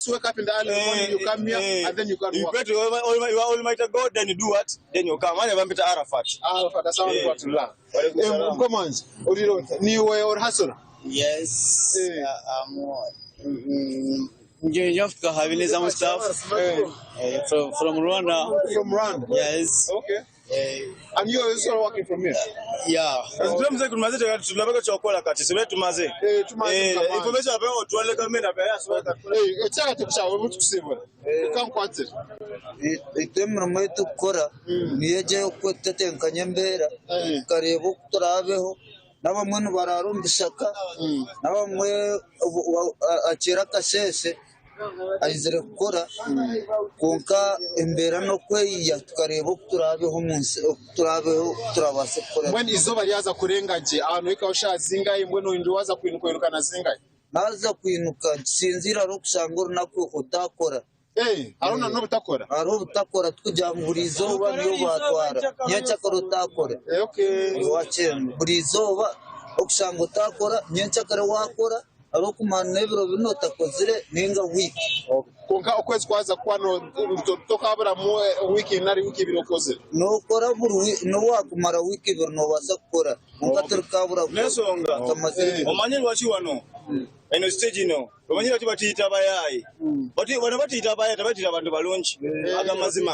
Wake up in the early morning, you come here and then you can You work. pray to your Almighty God, then you do what? Then you come. Manya bampita Arafat. Arafat, assalamu alaikum Eh. warahmatullah. Walaikum Eh, salam. mukama wangye, orire ota? Niiwe ori hasora? Yes, Eh. I'm Njofuka Habineza Mustafa Eh, from Rwanda. from Rwanda. Yes. Okay. And you are also working from here? Yeah. Tule mzee tumaze tulabeka kyokola kati sibe tumaze. Eh, tumaze Eh, mukama wange. information abe otwale gavumenti abe yasobola Eh, ekyakati kyawe mutukusibura. Ukankwatira. Itwe emirimo ei turikukora niyo egyo ey'okutetenkanya embeera Eh. tukareeba oku turaabeho n'abamwe nibaraara omu bishaka n'abamwe akiire akasheeshe aizire kukora kwonka embeera n'okweyiya tukareeba oku turaabeho omu nsi oku turaabeho oku turabaase kukora. Mbwenu eizooba ryaza kurenga gye aha nohikaho shaaha zingahi mbwenu orinda waaza kwinuka oirukana zingahi? Naaza kwinuka nikisinziirira hariho okushanga orunaku otaakora. Eh, hariho na n'obutakora. Hariho obutakora tikugira ngu buri izooba niyo baatwara nyenkyakare otaakora. Eh, okay. Wakyenda buri izooba okushanga otaakora nyenkyakare waakora hariho okumara n'ebiro bina otakozire ninga wiiki. Kwonka okwezi kwaza kuhwa tokaburamu wiiki nari wiiki ibiri okozire. Nookora buri wiiki n'obu waakumara wiiki ibiri noobaasa kukora kwonka torikabura kukora N'ensonga otamazire. omanyi lwaki wano eno stage ino omanyi lwaki batuyita bayaaye Batu- bano batuyita bayaaye tebatuyita bantu balungi aga mazima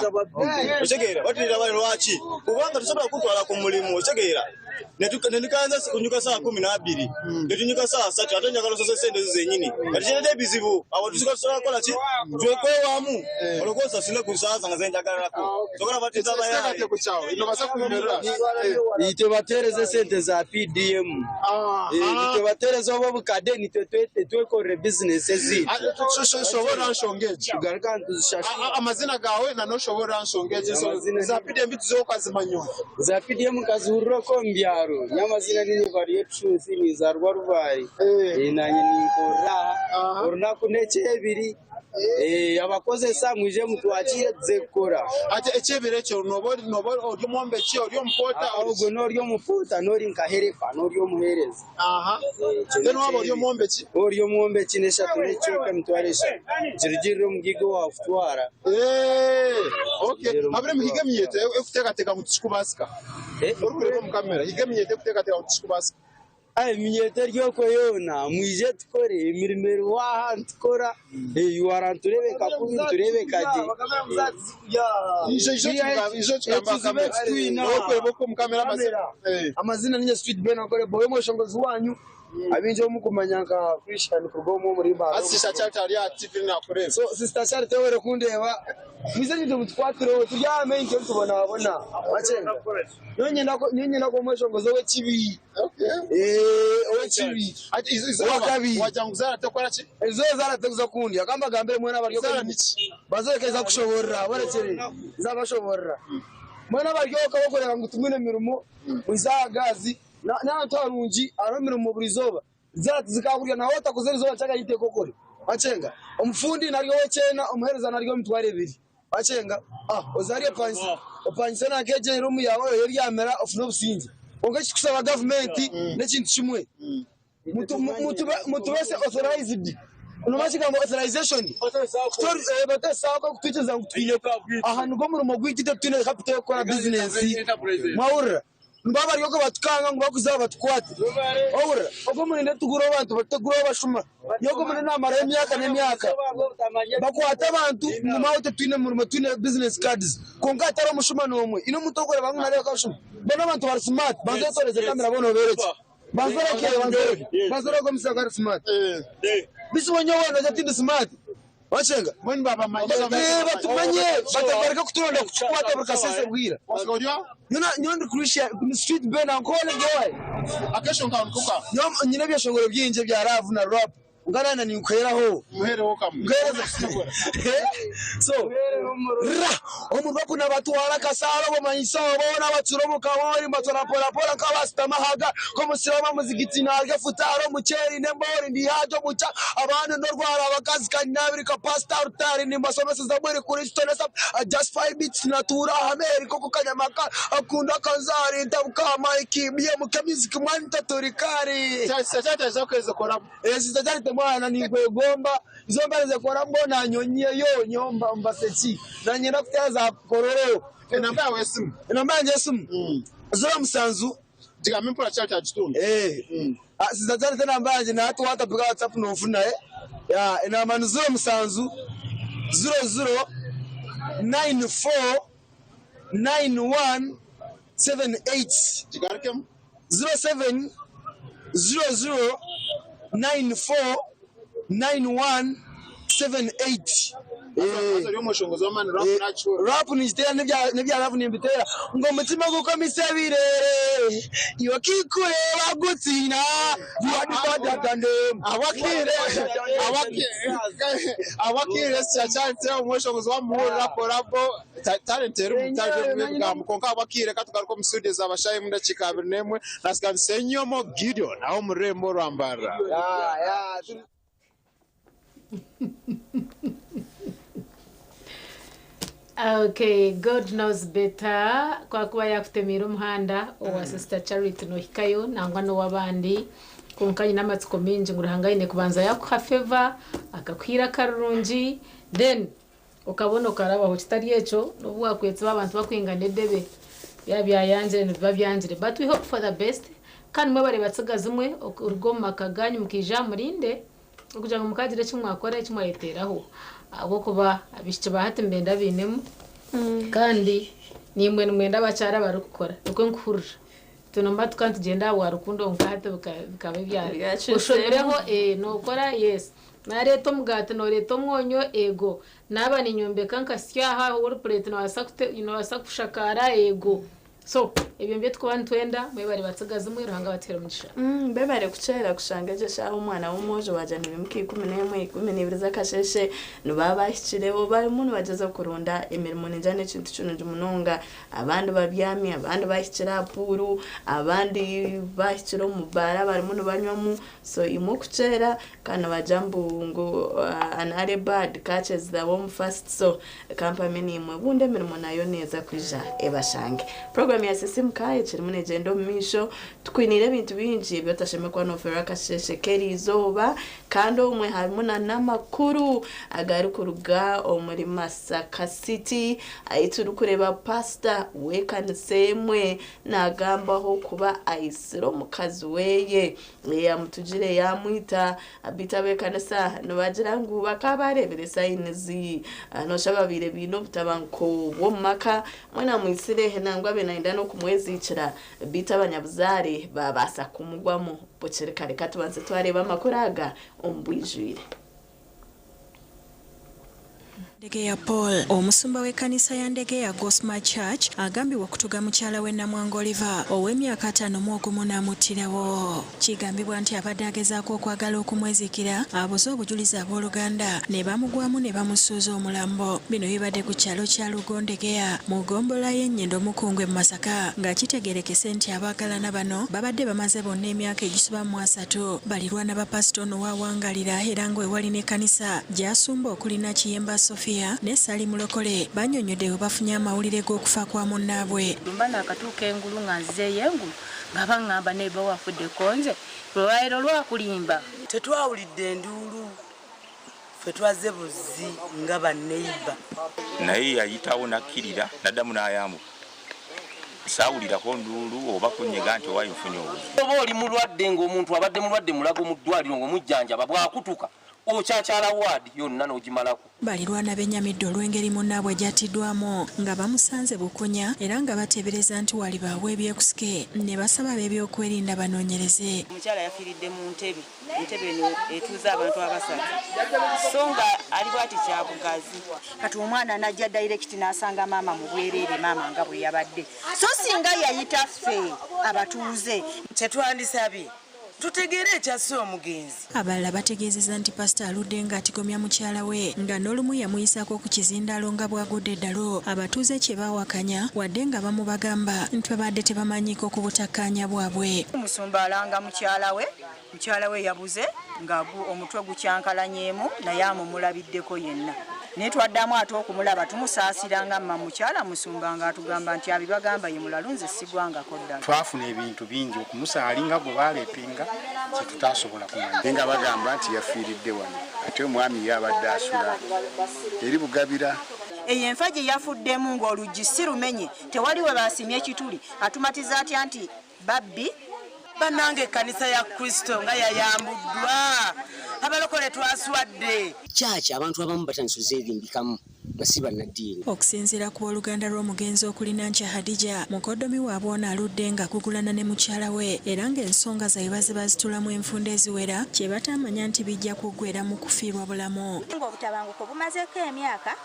okitegeera batuyita bayaaye lwaki kubanga tosobola kutwala ku mulimu okitegeera netukanza kunyuka saa 12 netunyuka saa 3 ate njagala osose sente ezo zenyini kati kireeta ebizibu awo tusika tusobola kukola ki twekwewaamu olwokuba osasule ku saa zange zenjagalako sokola batuyita bayaaye Ekiteekateeko kyawe nobaasa kunyonyola. Itwe batereze esente za PDM. Itwe batereze obu obukade nitwe twekorere bizinesi ezaitu. Shoboora nshonga egi. Tugaruka nituzishashura. Amazina gaawe na n'oshoboora nshonga egi. Amazina Za PDM tuzeho okazimanya ota? Za PDM nkazihurira okwo omu byaro. Nyowe amazina ninye Baryetushunsi ninzaarwa Rubare. Nanye ninkorera aha. Orunaku n'ekyebiri. Abakozesa mwije mutwakiire tuze kukora. Ati ekyebiri ekyo nooba ori nooba ori omwombeki ori omupoota ori Ogwo n'ori omupoota n'ori nka herepa n'ori omuheereza. Aha. Then waaba ori omwombeki? Ori omwombeki n'eshatu n'ekicweka emitwaro eshatu. Nikirugirira omugaiga owaakutwara. Okay. Habura higa eminyeeto erikuteekateeka ngu tikikubaasika. Orikureeba omu kamera higa eminyeeto erikuteekateeka ngu tikikubaasika. Eminyeeto eri okwo yoona mwije tukore emirimo eriho aha nitukora ur nitureebeka kubi nitureebeka gye. Ekizibu eki twine aha, amazina ninye Street Ben Ankole Boy omweshongozi wanyu abaingi ou murikumanya nka Christian kuruga omwe omuri Mbarara. So Sister Charity webare kundeeba mwije nyine mutukwatireho turi aha main titubonabona. Nyowe nyenda kuba omweshongozi ow'ekibi. Ow'ekibi. Ow'akabi. Eizooba zaara terikuza kundya. Ka mbagambire mwena abari okwo. Bazooreka eza kushoboorora. Borekyere. Nzabashoboorora. Mwena abari okwo abarikureeba ngu timwine mirimo, mwize aha gaazi. N'ahantu harungi hariho emirimo buri izooba. Zaara tizikaakurya na waaba otakozire eizooba kyagara iteeka okore. Wakyenga? Omufundi narya ow'ekyena, omuheereza narya ow'emitwaro ebiri. Wakyenga? Ah, oze hariya opangise, opangise nanka egyo eruumu yaawe oyebyamira ofune obusingye. Kwonka eki turikushaba gavumenti n'ekintu kimwe, mutu- mu- mutube mutubese authorized. Noomanya ekigambo authorization? Kutu- eh, batuheesaho kutwikiriza ngu twine aha nigwo murimo gwaitu itwe titwine capital y'okukora bizinensi. Mwahurira? Nibaba bari okwo batukanga ngu bakuza batukwate. Ohurira? Ogwo omurindi tugura abantu batugura abashuma. Nyowe ogwo omurindi namarayo emyaka n'emyaka. Bakwata abantu ngu maawe titwine murimo twine business cards. Kwonka hatariho omushuma n'omwe. Haine omuntu orikureeba ngu nareebeka omushuma. Mbwenu abantu bari smart. Banza otoreze kamera boona obeerekye. Banza orekye, banza orekye. Banza oreke omusaija ku ari smart. Beitu nyowe nogira tindi smart. Wakyenga? Mbwenu babamanye. Eh, batumanye batabareke kuturonda kutukwata buri kasese bwira. Nyowe nyowe ndi Christian ni street Ben Ankole boy. Akesho nkawe niko kawe. Nyowe nyine ebyeshongoro byingi ebya love na rap. Kwonka nana ninkuheraho. Muhereho kamwe. Nkuhereza. So ra omu rap nabatwara kasaara obumanyisa obo nabacura omu kaboori mbatwara mpora mpora nk'abasitama aha Nk'omusiraamu aha muzigiti naarya futari, omuceeri n'emboori ndi haja omu cha abaana n'orwara abakazi kanyinabiri ka pasita rutari nimbasomeseza buri Kristo nesa just 5 bits natuura aha meeri nk'oku kanyama ka akunda kanzaari ntabuka aha mic BMK music mwani taturikari. Sister Charity aija kuheza koramu. Eh, Sister Charity. mwana ninkwegomba izo mbare zekora mbona nyonyeyo nyomba mbaseki nanyenda kutera za kororo. Enamba yawe esimu. Enamba yange esimu 07 Kigambe mpora kyali kya kitundu. Sizakyalete enamba yangye nahati watapika WhatsApp nonfuna ya enamba ni 07 00 94 91 78. Kigarukemu. 07 00 94 91 78. Haza ori omushongozi w'amaani rap nakihurira. Rap ningiteera n'ebya love nimbiteera ngu omutima gukomisa ebirere iwe kikureeba gutiina you are the better than them. Abakiire sikyakyanse omweshongozi wamuhurira korabo talent eri mutaje ebigambo konka abakiire katugaruka omu studio zabashayi mu dakiika 21 nasiganisa Enyomo Gideon aho omu rurembo rwa Mbarara. Okay, God knows better. Kwakuba yakutemera omuhanda owa Sister Charity nohikayo nangwa n'owabandi. Konka nyine amatsiko mingi ngu Ruhanga aine kubanza yakuha favor akakuhira akarungi then okabona okarabaho. Kitari ekyo n'obu wakwetsa abantu bakwingana edebe byaba byayangire nibiba byangire, but we hope for the best. Kandi mwebare batsigazi mwe oruga omu maka ganyu mukaija murinde okugira ngu mukagira eki mwakora eki mwayeteraho ahabw'okuba abaishiki ba hati nibenda bainemu kandi nimwe nimwenda abakyara abarikukora nikwo nkuhurira tunomba tukaba nitugyenda aha bwa rukundo nka hati bikaba ebya Byakyusemu. oshomireho nokora yes nareeta omugaati noreeta omwonyo ego naaba ninyombeka nkasya aha wall plate nobaasa kushakaara ego. So ebyo nibyo tukuba nitwenda. Mwebare batsigazi mwe, Ruhanga abateere omugisha. Bebare kukyera kushanga egyo shaaha omwana w'omwojo wagira nibimuka 11 12 z'akasheshe nibaba bahikireho barimu nibagyeza kurunda emirimo. Ningira n'ekintu kirungi munonga. Abandi babyami, abandi bahikire aha puuru, abandi bahikire omu baara barimu nibanywamu. So imwe okukyera kandi nibagira mbu ngu an early bird catches the worm first. So kampami nimwe bundi emirimo nayo neeza kwija ebashange. Program ya Sisimuka ekirimu negyenda omu maisho. Tukwiniire ebintu bingi ebi otashemerwa nofeerwa akasheshe k'eriizooba. Kandi omwe harimu na n'amakuru agarikuruga omuri Masaka City ahi turikureeba pasita w'ekanisa emwe nagambaho kuba aisire omukazi weye yamutugire yamwita. Beitu ab'ekanisa nibagira ngu bakaba bareebire signs nosha babaire biine obutabanguko bw'omu maka mwena amwisire nangwa abe nayenda n'okumweziikira, beitu abanyabuzaare babaasa kumugwamu bukiri kare. Katubanze twareeba amakuru aga omu bwijwire. Ndegeya Paul, omusumba w'ekkanisa ya Ndegeya Gosma Church, agambibwa okutuga mukyala we Namwanga Oliver ow'emyaka 51 n'amuttirawo. Kigambibwa nti abadde agezaako okwagala okumwezikira abuze obujulizi abooluganda ne bamugwamu ne bamusuuza omulambo. Bino bibadde ku kyalo kya Lugo Ndegeya mu ggombolola y'Ennyendo Mukungwe mu Masaka, nga kitegeerekese nti abaagalana bano babadde bamaze bonna emyaka egisoba mu 30. Balirwana ba pasita ono waawangalira era ng'ewali n'ekkanisa gy'asumba okuli Nakiyemba Sophia ne Sali Mulokole bannyonnyodde bwe bafunye amawulire g'okufa kwa munnaabwe. Mba naakatuuka engulu nga nzizeeyo engulu nga baŋŋamba neighbor wafudde konze lwaliro lwakulimba. Tetwawulidde enduulu, ffe twazze buzzi nga banneiba. Naye yayitawo nakkirira n'addamu n'ayambuka. Saawulirako nduulu oba kunyega nti owaayi nfunye obuzibu. Oba oli mulwadde ng'omuntu abadde mulwadde mulago mu ddwaliro ng'omujjanjaba bw'akutuka okyakyala waadi yonna n'ogimalako. Balirwana bennyamidde olw'engeri munnaabwe gy'attiddwamu nga bamusanze bukunya era nga bateebereza nti walibaawo ebyekusike ne basaba ab'ebyokwerinda banoonyereze. Omukyala yafiiridde mu ntebe, entebe eno etuuza abantu abasatu so nga ali bwati kyabugazi. Kati omwana n'ajja direct n'asanga maama mu bwereere, maama nga bwe yabadde, so singa yayita ffe abatuuze. Kyetwandisabye tutegeere ekyasse omugenzi. Abalala bategeezezza nti pasita aludde ng'atigomya mukyala we nga n'olumu yamuyisaako ku kizindaalo nga bw'agudde eddalu abatuuze kye baawakanya wadde nga bamubagamba nti babadde tebamanyiiko ku butakkaanya bwabwe. Omusumba alanga mukyala we, mukyala we yabuze nga omutwe gukyankalanyeemu naye amumulabiddeko yenna. Naye twaddamu ate okumulaba tumusaasira nga mma mukyala musumba ng'atugamba nti abibagamba ye mulalu nze sigwangako ddala. Twafuna ebintu bingi okumusa alinga gwe baleepinga kyetutasobola kumanya. Naye nga bagamba nti yafiiridde wano ate omwami ye abadde asula eri Bugabira. Eyo enfa gye yafuddemu ng'oluggi si lumenye, tewali we baasimye kituli, atumatiza atya nti babbi? Bannange ekkanisa ya Kristo nga yayambuddwa, abalokole twaswadde. Kyaki abantu abamu batandise ozeerimbikamu nga si bannaddiini. Okusinziira ku booluganda lw'omugenzi okuli Nankya Hadija, mukoddomi waabwe ono aludde ng'agugulana ne mukyala we era ng'ensonga zaabwe bazze bazituulamu enfunda eziwera kye bataamanya nti bijja kuggweera mu kufiirwa bulamu. Ng'obutabanguko bumazeeko emyaka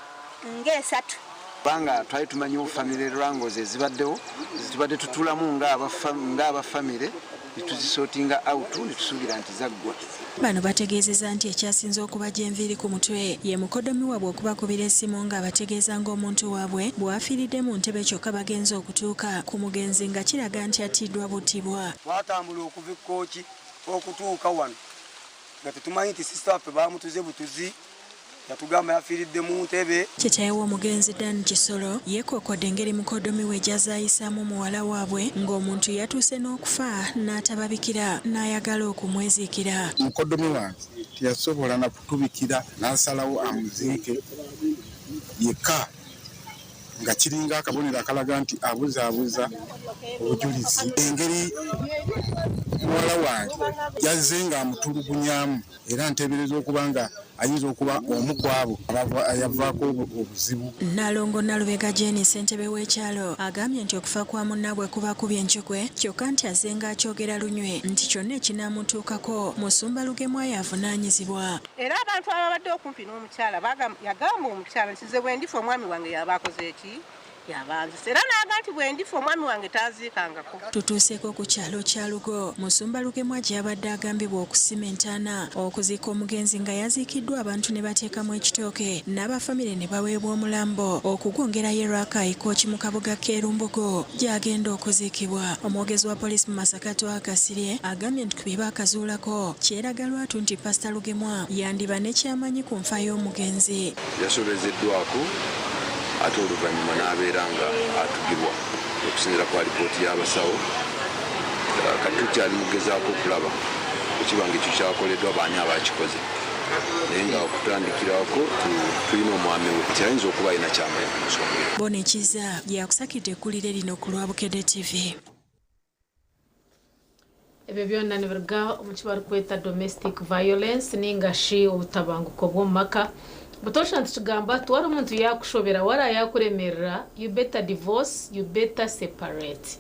ng'esatu. Kubanga twali tumanyiwo family wrangles ezibaddewo zetubadde tutulamu nga aba family netuzisortinga out netusuubira nti zaggwa. Bano bategeezezza nti ekyasinze okubajja enviiri ku mutwe ye mukoddomi waabwe okubakubira essimu ng'abategeeza ng'omuntu waabwe bw'afiiridde mu ntebe, kyokka bagenze okutuuka ku mugenzi nga kiraga nti attiddwa buttibwa. Twatambula okuva ekkooki okutuuka wano nga tetumanyi nti sister waffe bamutuze butuzi, yatugamba yafiiridde mu ntebe. Kitaawe w'omugenzi Dan Kisolo yeekokkodde engeri mukoddomi we gy'azaayisaamu muwala waabwe, ng'omuntu yatuuse n'okufa n'atababikira n'ayagala okumweziikira. Mukoddomi wange teyasobola na kutubikira, n'asalawo amuziike yekka nga kiringa akabonero akalaga nti abuzaabuza obujulizi. Engeri muwala wange yazze ng'amutulugunyamu, era nteebereza okuba nga ayinza okuba omu ku abo yavaako obuzibu. Nalongo Nalubega Jeni, ssentebe w'ekyalo, agambye nti okufa kwa munnaabwe kubakubye encukwe, kyokka nti azze ng'akyogera lunywe nti kyonna ekinaamutuukako Musumba Lugemwayo avunaanyizibwa. Era abantu ababadde okumpi n'omukyala yagamba omukyala nti, "Nze bwe ndifa, omwami wange yaba akoze eki, yabanzise." Era n'aga nti, "Bwe ndifa, omwami wange tanziikangako." Tutuuseeko ku kyalo kya Lugo, Musumba Lugemwa gye yabadde agambibwa okusima entaana okuziika omugenzi, nga yaziikiddwa abantu ne bateekamu ekitooke n'abafamire ne baweebwa omulambo okugwongerayo Erwakaayi Kooki mu kabuga k'Erumbugo gy'agenda okuziikibwa. Omwogezi wa poliisi mu Masaka, Twaha Kasirye, agambye nti ku bye baakazuulako kyeraga lwatu nti Pasita Lugemwa yandiba ne kyamanyi ku nfa y'omugenzi. Yasobezeddwako ate oluvannyuma n'abeera nga atugibwa okusinziira ku alipooti y'abasawo. Kati tukyali mugezaako okulaba ekiba nga ekyo kyakoleddwa, baani abakikoze, naye nga okutandikirako tulina omwami we nti ayinza okuba alina kyamanyi ku nsonga eyo. Bona Ekiza yakusakidde eggulire lino ku lwa Bukedde TV. Ebyo byonna nibiruga omu kibarikweta domestic violence ninga shi obutabanguko bw'omu maka. Butosha nitukigamba twara omuntu yakushobera, wara yakuremerera, you better divorce, you better separate.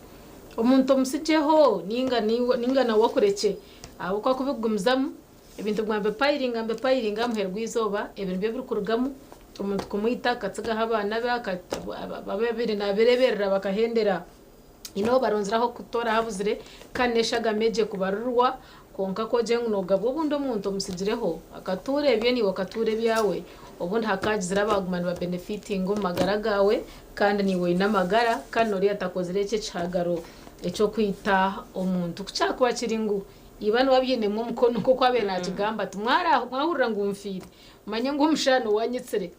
Omuntu omusigyeho ninga ninga nawe akurekye, ahabw'okuba kubigumizamu ebintu bwa mbepayiringa mbepayiringa muheru gw'eizooba ebintu byo birikurugamu omuntu kumwita, akatsigaho abaana be, babiri nabireberera bakahendera ino baronzeraho kutora habuzire kandi n'eshagama egye kubarurwa. Konka kogye ngu nogabwa, obundi omuntu omusigireho akatuura ebye, niiwe akatuura ebyawe, obundi hakagizire abaguma nibabenefitinga omu magara gaawe, kandi niiwe oine amagara kandi noriya atakozire ekyo ekihagaro ekyokwita omuntu. Kukyakuba kiri ngu iba niwe abyinemu omukono, nk'oku abeire nakigamba ati, "Mwahurira ngu nfiire, manye ngu omushana owanyitsire,"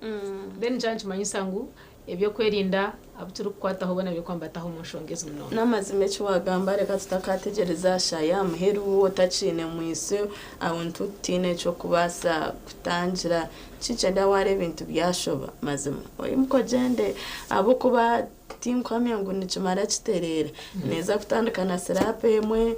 then nkya nikimanyisa ngu ebyokwerinda abu turikukwataho bona birikwambataho omu nshonga ezi munonga. N'amazima eki wagamba, reka tutakategereza shaya muheru otakiine mwiso aho ntutiine ekyokubaasa kutangira kikyenda waara ebintu byashoba. Mazima oyimuka ogyende, ahabw'okuba tinkuhamya ngu nikimara kitereera. Neeza kutandika na slap emwe,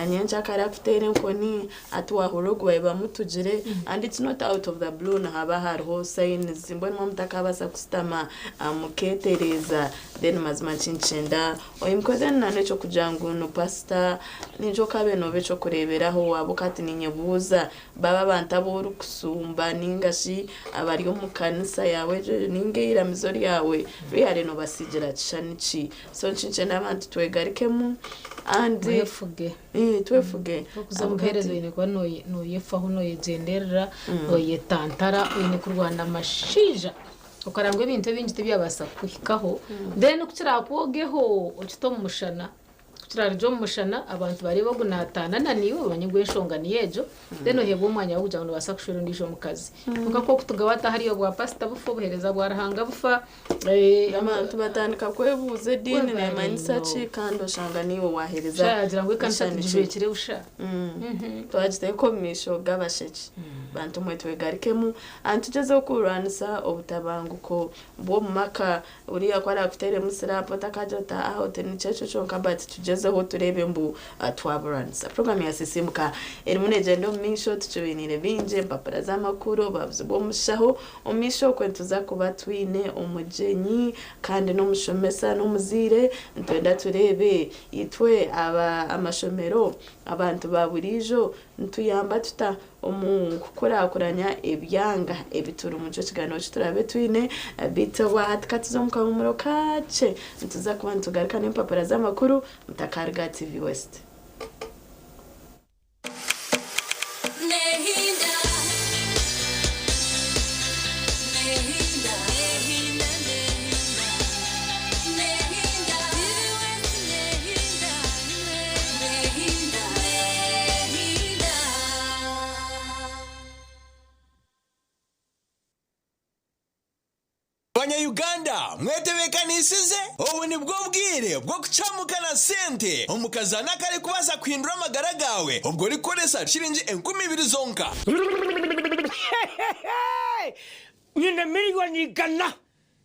nyencakare akuteera enkoni, ati wahurira ogu babe bamutugire, and it's not out of the blue, nihaba hariho signs. Mbwenu mutakabaasa kusitama mukeetereeza, then mazima kinkyenda oyimuka. Then nana ekyokugira ngu no pasita nikyo kabe nooba ekyokureeberaho waaba kati ninyebuuza baba abantu abu orikusumba ningashi abari omu kanisa yawe egyo ninga eiramizo ryawe really nobasigira kishani ki? So nkinkyenda abantu twegarikemu and Mwefuge. Twefuge. Okuza omuheereza oine kuba noyefaho, noyegyenderera, noyetantara, oine kurwana amashaija okarangwa ebintu ebingi tibyabaasa kuhikaho. Then kukirakwogeho okita omu mushana. Kirarugye omu mushana abantu bareebe ogu naataana na niiwe bamanye ngu enshonga niyo egyo then oheebwe omwanya gw'okugira ngu noobaasa kushwera ondiijo mukazi. Kwonka ku orikutuga waata hariya obwa pasita bufa, obuheereza bwa Ruhanga bufa. Abantu batandika kwebuuza ediini neemanyisa ki kandi oshanga niiwe waaheereza Busha yaagira ngu ekanisa mishani ki. tugijwekire busha. Twagiteeka omu maisho g'abasheki. Bantu mwe twegarukemu tugyezeho kurwanisa obutabanguko bw'omu maka. Oriya ku araakuteeremu sirapu otakaagira oti aaha oti nikyo ekyo kyonka but tugyezeho tureebe mbu twaburwanisa. Puroguraamu ya Sisiimuka erimu neegyenda omu maisho tukibainiire bingi, empapura z'amakuru, obuhabuzi bw'omushaho. Omu maisho okwe nituza kuba twine omugyenyi kandi n'omushomesa n'omuzaire. Nitwenda tureebe itwe aba amashomero, abantu ba buriijo nituyamba tuta omu kukurakuranya ebyanga ebi turimu. Nikyo kigaaniiro eki turaabe twine. Beitu obwahati ka tuze omu kahuumuro kakye, nituza kuba nitugaruka n'empapura z'amakuru mutakaruga aha TV West. Banya-Uganda mwetebeekanisize? Obu nibwo bwire bw'okucamuka na sente omu kazaano akarikubaasa kuhindura amagara gaawe obwo orikukoresa shiringi 2000 zonka. Nyine miriyoni igana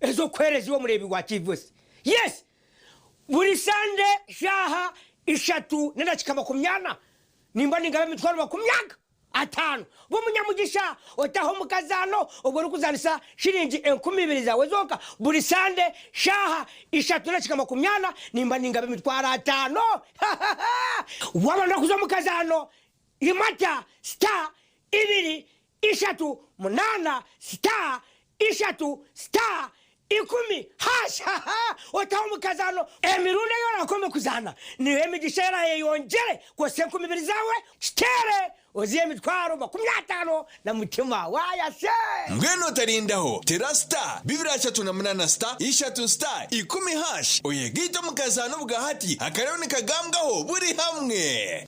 ez'okuheereza iwe omureebi wa TV West. Yes! Buri Sande shaaha ishatu n'edakiika makumyana nimba ningaba emitwaro makumyaga ataano. Ba omunyamugisha otahe omu kazaano obwo orikuzaanisa shiringi 2000 zaawe zonka. Buri Sande shaaha ishatu n'edakiika makumyana nimba ningaba emitwaro ataano. Waaba noyenda kuza omu kazaano, imata star ibiri ishatu munaana star ishatu star ikumi hash otaho omu kazaano. Emirundi ei oraakome kuzaana niyo emigisha eraayeyongyere kwosya 2000 zaawe kiteere ozihe emitwaro 50 na mutima waaya se. Mbwenu otarindaho, tera star bibiri ashatu na munana star ishatu star ikumi hash oyegaite omu kazaano obwahati akariho nikagambwaho buri hamwe.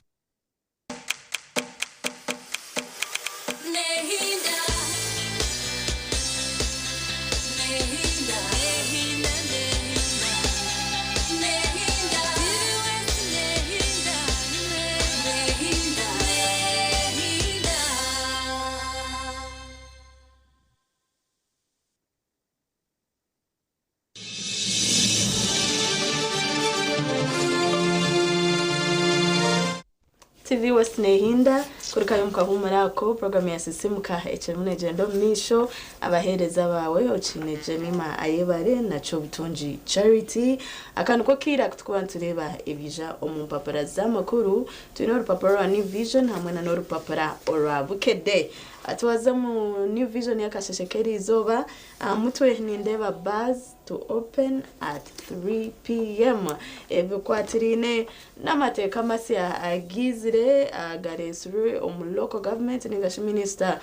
TV West nehinda kurukayo omu kahuumuro ako puroguramu ya Sisimuka ekirimu negyenda omu maisho abaheereza baawe Okiine Jemima Ayebare na Kyobutungi Charity aka niko kaire aku turikuba nitureeba ebiija omu mpapura z'amakuru twine orupapura rwa New Vision hamwe na n'orupapura orwa Bukedde twaza omu New Vision y'akasheshe k'eriizooba aha mutwe nindeeba bars to open at 3 pm ebikwatiraine n'amateeka masya agaizire agareetsirwe omu local government ninga shi minisita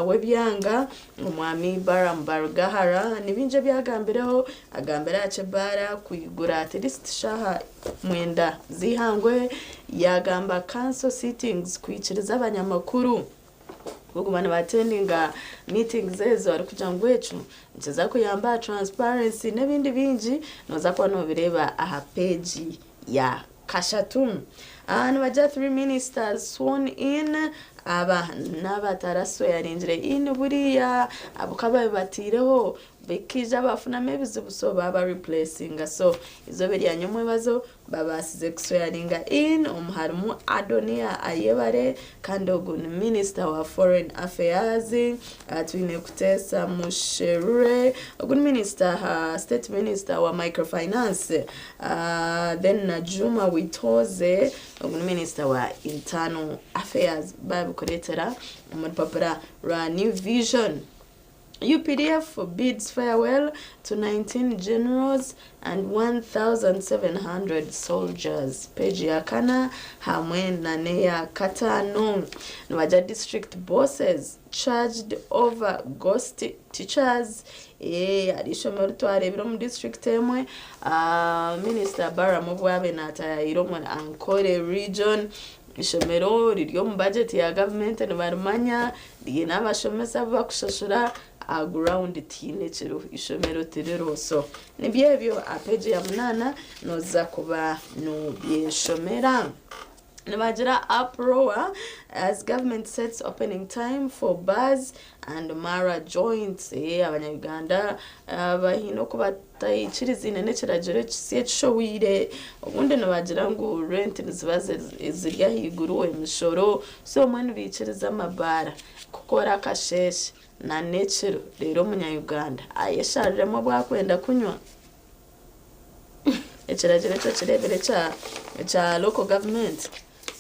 w'ebyanga omwami Balaam Barugahara ni bingi ebi agambireho agambire aha ky'ebaara kwigura at least shaaha mwenda z'eihangwe yaagamba council sittings kwikiriza abanyamakuru kuguma nibatendinga meetings ezo arikugira ngu ekyo nikiza kuyamba aha transparency n'ebindi bingi nooza kuba noobireeba aha peegi ya kashatu. Nibagira three ministers sworn in aba n'abatarasweyaringire in buriya abo ku babibataireho bakaija bafunamu ebizibu so baaba replacinga so eizooba erya nyomwebazo babaasize kusweyaringa in omu harimu Adonia Ayebare kandi ogu ni minisita wa foreign affairs twine Kuteesa Musherure ogu ni minisita state minister wa microfinance then na Juma Witoze ogu ni minisita wa internal affairs babikureetera omu rupapura rwa New Vision. UPDF bids farewell to 19 generals and 1,700 soldiers. Page ya kana hamwe na n'eya kataano. Nibagira district bosses charged over ghost teachers. Eh, hari ishomero ritwareebire omu district emwe. Ah, Minister Balaam obu yaabaire naataayaayira omu Ankole region, ishomero riri omu budget ya government nibarimanya, riine abashomesa abu bakushashura, aha ground tihaine ekiriho, ishomero tiririho. So nibyo ebyo aha page ya munaana nooza kuba noobyeshomera. Nibagira uproar as government sets opening time for bars and mara joints. Eh, abanya-Uganda ah, baine oku bataikirizaine n'ekiragiro ekisya ekishohwire. Obundi nibagira ngu rent niziba ziri ahaiguru, emishoro, so obumwe nibaikiriza amabaara kukora akasheeshe na n'ekiro reero omunya-Uganda ayeshariremu obu arikwenda kunywa. Ekiragiro ekyo okireebire ekya local government?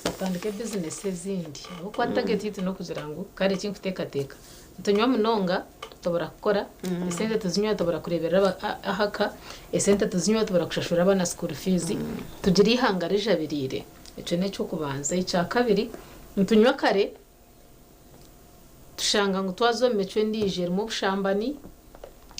Batandike bizinesi ezindi ahabw'okuba target yaitu n'okugira ngu kare eki nkuteekateeka nitunywa munonga tobura kukora, esente tuzinywa tobura kureeberera ahaka, esente tuzinywa tobura kushashurira abaana school fees, tugire eihanga rijabiriire ekyo n'eky'okubanza. Ekyakabiri nitunywa kare Tushanga ngu twaza omu micwe endiijo erimu obushambani,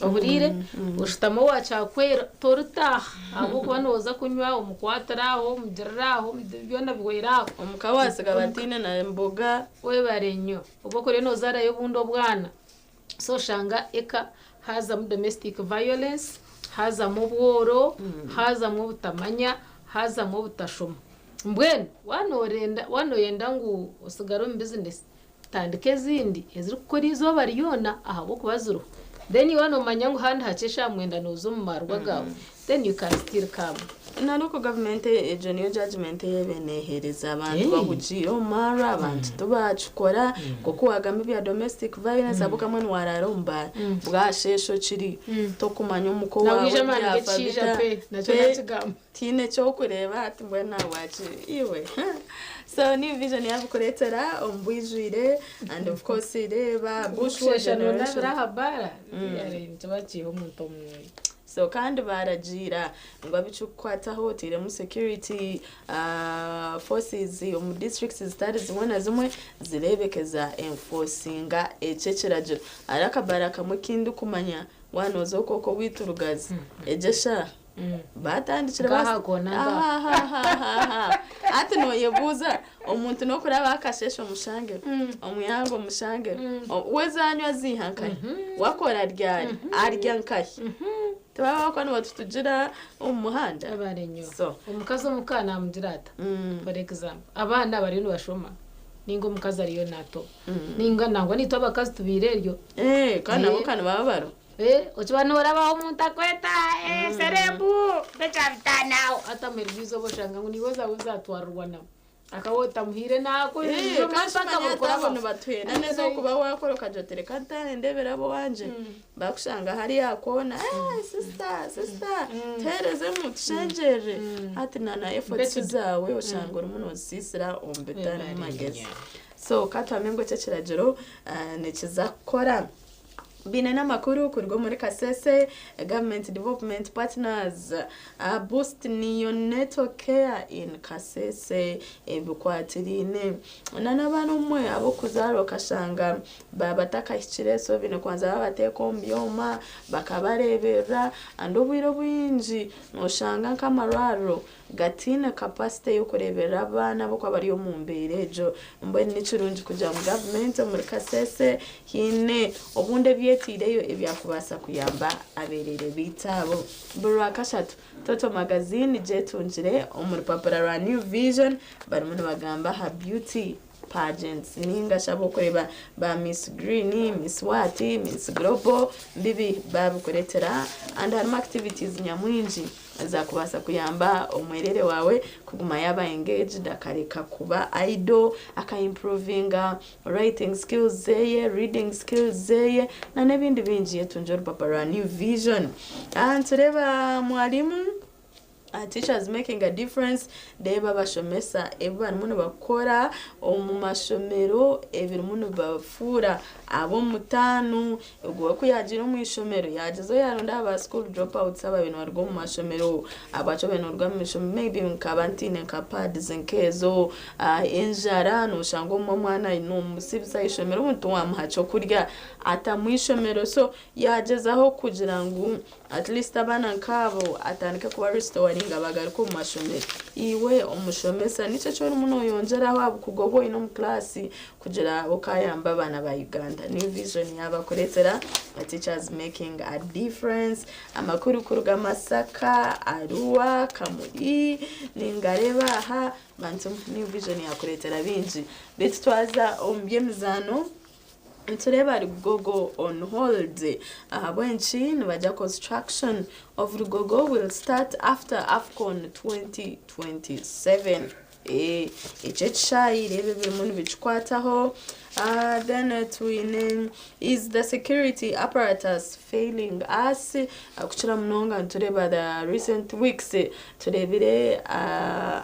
ohuriire? Oshutama owa kyakwera toritaaha ahabw'okuba nooza kunywa omukwatire aho, omugirire aho, byona bihwere aho. Omuka waatsiga bataine na mboga. Webare nnyo. Oba okuriyo noozaarayo obundi obwana. So oshanga eka haazamu domestic violence, haazamu obworo, haazamu obutamanya, haazamu obutashoma. Mbwenu waaba nooyenda ngu otsigare omu bizinesi, Tandika ezindi ezirikukora eizooba ryona ahabw'okuba ziriho. Then iwe nomanya ngu handi hakye eshaaha mwenda nooza omu marwa gaawe then you can still come. Na local government egyo niyo judgement ei ebaire neeheereza abantu bahugiire omu marwa abantu tibakikora nk'oku waagamba ebya domestic violence ahabw'okuba mbwenu waaraara omu baara bwasheesha okiri tokumanya omuka Na owaawe bwija amaani byafa g'ekishaija bita pe nakyo pe nakigamba. Tihaine eky'okureeba hati mbwenu ahabwaki iwe so New Vision yabikureetera omu bwijwire and of course reeba Bush War Okusheesha Generation. noonabira aha baara nikiba kiiha omuntu omwoyo. So kandi baaragiira ngu ab'ekirikukwataho oteiremu security forces omu districts zitari zimwe na zimwe zireebeke za enforcinga ekyo ekiragiro. Hariho akabaara kamwe akindikumanya waaba nooza okwo okwo owaitu Rugazi egyo eshaaha Batandikire Nkaha basi koona nkaha. Ahahahaha. Hati noyebuuza omuntu nokuraba akasheshe omushange omwihangwe omushange we zanywa ziiha nkahi wakora ryari arya nkahi tibaba bakuba nibatutugira omu muhanda so Omukazi omuka namugira ata for example abaana bariyo nibashoma ninga omukazi ariyo natoba ninga nangwa nitwe abakazi tubiire eryo. Kandi nabo ka nibaba bariho. Okiba noorabaho omuntu akweta serebu tekyabitaano aho hati amuheru gw'eizooba oshanga ngu niiwe zaawe zaatwarirwa nawe akaba otamuhaire Eh, kandi kimanye hati abo nibatuhenda n'ez'okuba waakora okagira oti reka ntaahe ndeebere ab'owangye bakushanga hariya aha koona eh sister sister tuheerezemu tushengyerere hati na na efforts zaawe oshanga orimu noozisiisira omu bitarimu magezi so ka tuhamye ngu eki ekiragiro nikiza kukora. Baine n'amakuru kuruga omuri Kasese, Government Development Partners Boost Neonatal Care in Kasese ebikwatiraine n'abaana obumwe ab'okuzaarwa okashanga baaba batakahikire so baine kubanza baabateeka omu byoma bakabareeberera and obwire obwingi noshanga nk'amarwariro gataine capacity y'okureeberera abaana ahabw'okuba bari omu mbeera egyo. Mbwenu ni kirungi kugira ngu gavumenti omuri Kasese haine obundi ebyetaireyo ebyakubaasa kuyamba abeereere baitu abo. Buri Rwakashatu, Total Magazine gyetungire omu rupapura rwa New Vision barimu nibagamba aha Beauty Pageants ninga shi abu orikureeba ba Miss Green, Miss What, Miss Global mbibi baabikureetera and harimu activities nyamwingi. Ezakubaasa kuyamba omwerere waawe kuguma yaaba engaged, akareka kuba idle, aka improvinga writing skills zeye, reading skills zeye na n'ebindi bingi. Yetungye orupapura rwa New Vision. Nitureeba mwarimu. Teachers making a difference reeba abashomesa ebi barimu nibakora omu mashomero ebirimu nibafuura ab'omutaano. Ogwo ku yaagiire omu ishomero yaagyezaho yaaronda aha ba school drop outs ababaire nibaruga omu mashomero ahabwaki obaire nooruga omu ishomero maybe nkaba ntaine nka pads nk'ezo, enjara nooshanga obumwe omwana noomutsibisa aha ishomero obundi tiwamuha ky'okurya atamu ishomero so Yaagyezaho kugira ngu at least abaana nkaabo atandike kuba restoringa bagaruke omu mashomero. Iwe omushomesa niki eki orimu noyongyeraho aha bukugu obu oine omu class kugira okayamba abaana ba Uganda? New Vision yabakureetera Teachers Making a Difference. Amakuru kuruga Masaka, Arua, Kamuli, ningareeba aha, bantu New Vision yakureetera bingi. Beitu twaza omu by'emizaano. Nitureeba Lugogo on hold ahabw'enki nibagira construction of Lugogo will start after AFCON 2027. Ekyo ekishaayi reeba ebirimu nibikikwataho. Then twine is the security apparatus failing us? Kukira munonga nitureeba the recent weeks tureebire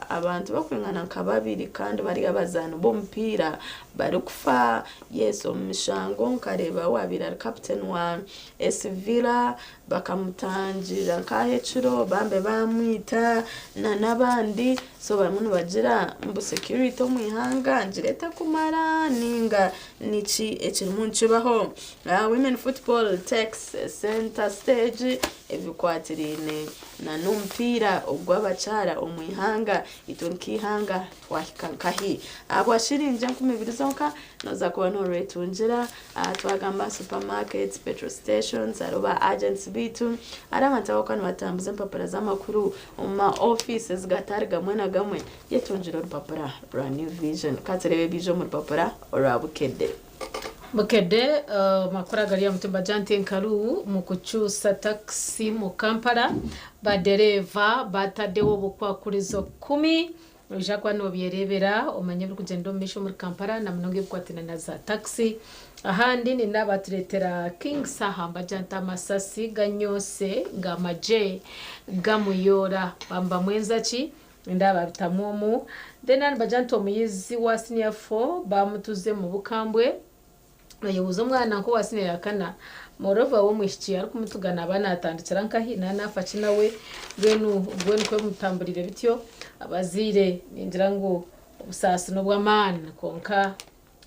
abantu barikwingana nka babiri kandi bari abazaani b'omupiira barikufa. Yes omu mishango nkareeba owaabaire ari captain wa SC Villa bakamutangirira nk'aha ekiro bambe baamwita n'abandi so barimu nibagira ngu security omu ihanga ngira etakumara ninga niki ekirimu nikibaho. Women football takes center stage ebikwatiraine n'omupiira ogw'abakyara omu ihanga. Itwe nk'eihanga twahika nkahi? Ahabwa shiringi 2000 zonka noza kuba norwetungira. Twagamba aha supermarkets, petrol stations, hariho ba agents baitu, hariho abantu abarikuba nibatambuza empapura z'amakuru omu ma offices gatari gamwe na gamwe. Yetungire orupapura rwa New Vision. Ka tureebe ebiija omu rupapura orwa Bukedde. Bukedde, Amakuru agari aha mutumba gya Ntenkaru omu kukyusa takisi mu Kampala, badereeva bataddeho obukwakurizo kumi. Noija kuba nobyereebera omanye ebirikugyenda omu maisho omuri Kampala na munonga ebikwataine na za takisi. Ahandi nina batureetera King Saha mbagira nti amasasi ganyoose g'amagye gamuyoora bamubamwenza ki? Nindeeba babitamu omu. Then aha nibagira nti omuyizi wa siniya fo bamutuze omu bukambwe. Noyebuuza omwana nk'owa siniya ya kana, moreover w'omwishiki arikumutuga naaba naatandikira nkahi, naaba naafa ki nawe? Mbwenu obwo nikwo bimutamburiire bityo. Abazaire ningira ngu obusaasi n'obw'amaani kwonka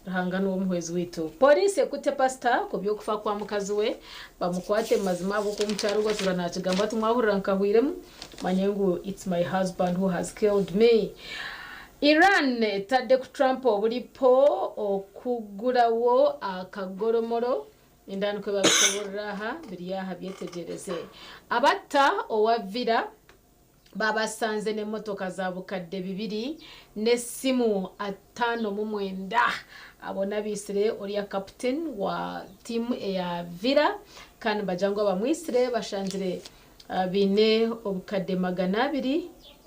Ruhanga niwe omuhwezi waitu. Poliisi ekutte pasita ku by'okufa kwa mukazi we bamukwate mazima ahabw'okuba omukyara ogwo atuura nakigamba ati mwahurira nkahwiremu manye ngu it's my husband who has killed me. Iran etadde ku Trump obulipo okugurawo akagoromoro Nindeeba nikwo babishoborora aha biri aha byetegyereze. Abatta owa Villa Babasanze n'emotoka za bukadde bibiri n'esimu 59. Abo n'abaitsire oriya captain wa tiimu eya Villa kandi nibagira ngu abamwitsire bashangire baine obukadde 200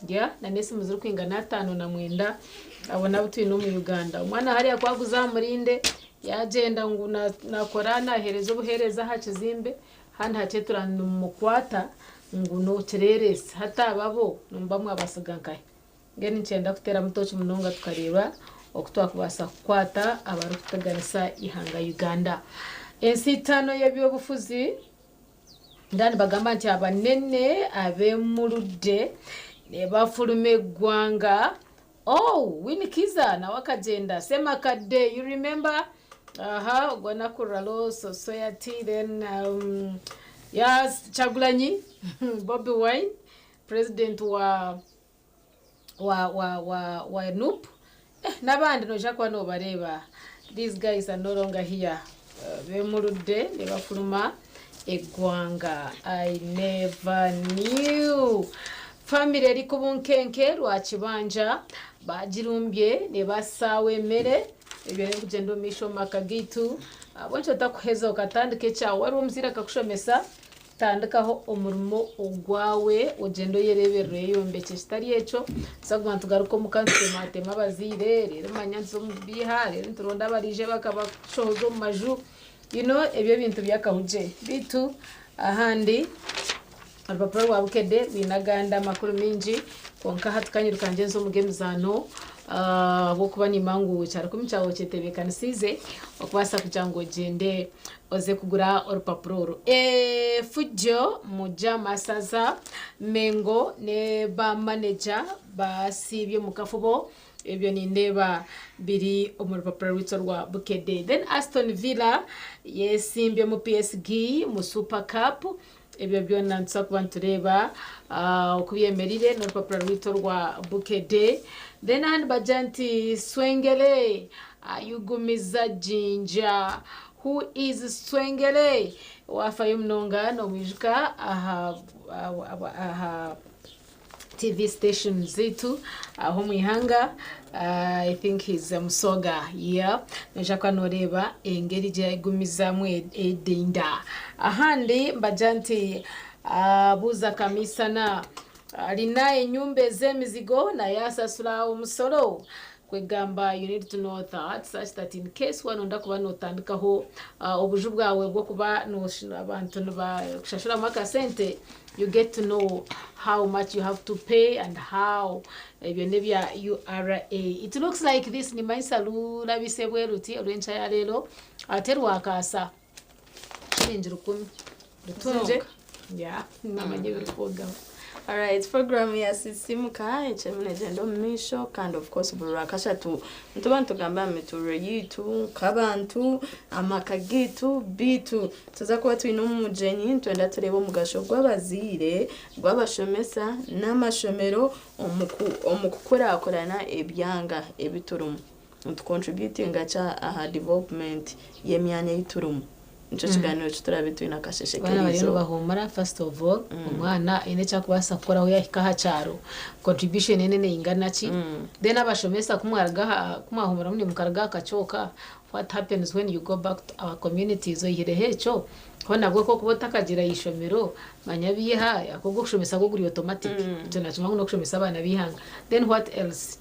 yeah, na n'esimu zirikwingana 59. Abo n'abu twine omu Uganda. Omwana hariya ku aguza aha murinde yaagyenda ngu nakora naheereza obuheereza aha kizimbe Hanu hakye turanumukwata ngu nokireresi hati abo bo nimuba mwabasiga nkahi? Mbwenu nikyenda kuteramu tochi munonga tukareba oku twakubasa kukwata abarikuteganisa ihanga Uganda. Ensitano yebyobufuzi nda nibagamba nti abanene abemurudde nebafuluma egwanga Oh Winnie Kiza nawe akagyenda Ssemakadde you remember aha ogwo anakurira Law Society then um, yes Kyagulanyi Bobi Wine president wa wa wa wa wa NUP eh, n'abandi noija kuba nobareeba these guys are no longer here bemurudde nebafuluma eggwanga I never knew. Famire eri ku bunkenke lwa kibanja bagirumbye nebasaawo emere ebyo nebikugyenda omu maisho omu maka gaitu ahabw'enki otakuheza okatandika ekyawe wariho omuzaire akakushomesa Tandikaho omurimo ogwawe ogyende oyereeberere oyeyombekye kitari ekyo tuza kuguma nitugaruka omuka nitutematema abazaire reero manya nituza omu biiha reero nituronda abaraije bakabashohoza omu maju you know ebyo ebintu by'akahugye beitu ahandi. Orupapura rwa Bukedde rwine agandi amakuru maingi kwonka hati kanyiruka ngyenze omu g'emizaano ahabw'okuba nimba ngu kyarikumi kyawe okyetebeekanisiize okubaasa kugira ngu ogyende oze kugura orupapura oru. Efujjo Mujja Masaza, Mengo ne ba maneja basiibye omu kafubo. Ebyo nindeeba biri omu rupapura rwaitu orwa Bukedde. Then Aston Villa yesimbye omu PSG omu Super Cup. Ebyo byona nituza kuba nitureeba oku byemerire n'orupapura rwaitu orwa Bukedde. Then aha nibagira nti Swengere ayugumiza Jinja. Who is Swengere? Waafayo munonga nomwijuka aha aha TV station zaitu aho omu ihanga. I think he's a Musoga. Yeah. Noija kuba noreeba engeri gyayegumizaamu edinda. Ahandi mbagira nti abuuza Kamisana alina enyumba ez'emizigo naye asasura omusoro. Kwegamba you need to know that such that in case wanonda kuba notandikaho obuju bwawe bw'okuba abantu nibakushashuramu akasente, you get to know how much you have to pay and how. Ebyo n'ebya URA. It looks like this nimanyisa rurabise bwe ruti orw'enkya ya reero ate rwakaasa shiringi rukumi rutungye. Yeah, namanya ebirikwogaho. Alright, program ya Sisimuka ekyerimu negyenda omu maisho kandi of course buri rwakashatu nituba nitugamba aha mituurire yaitu nk'abantu, amaka gaitu, beitu tuza kuba twine omugyenyi nitwenda tureebe omugasho gw'abazaire, gw'abashomesa n'amashomero omu kukurakurana ebyanga ebi turimu. Nitu contributinga ki aha development y'emyanya ei turimu? Nikyo kiganiro eki turaabe twine akasheeshe Abaana bariyo k'erizooba. nibahuumura first of all omwana aine eki arikubaasa kukora ahu yaahika aha kyaro contribution ye neingana ki then abashomesa ku mwaruga aha ku mwahuumuramu nimukaruga aha kakyoka what happens when you go back to our communities oihireho ekyo ho nabwo ku orikuba otakagira ishomero manya biiha ahabw'okuba ogw'okushomesa gwo guri automatic ekyo nakimanya ngu n'okushomesa abaana b'eihanga then what else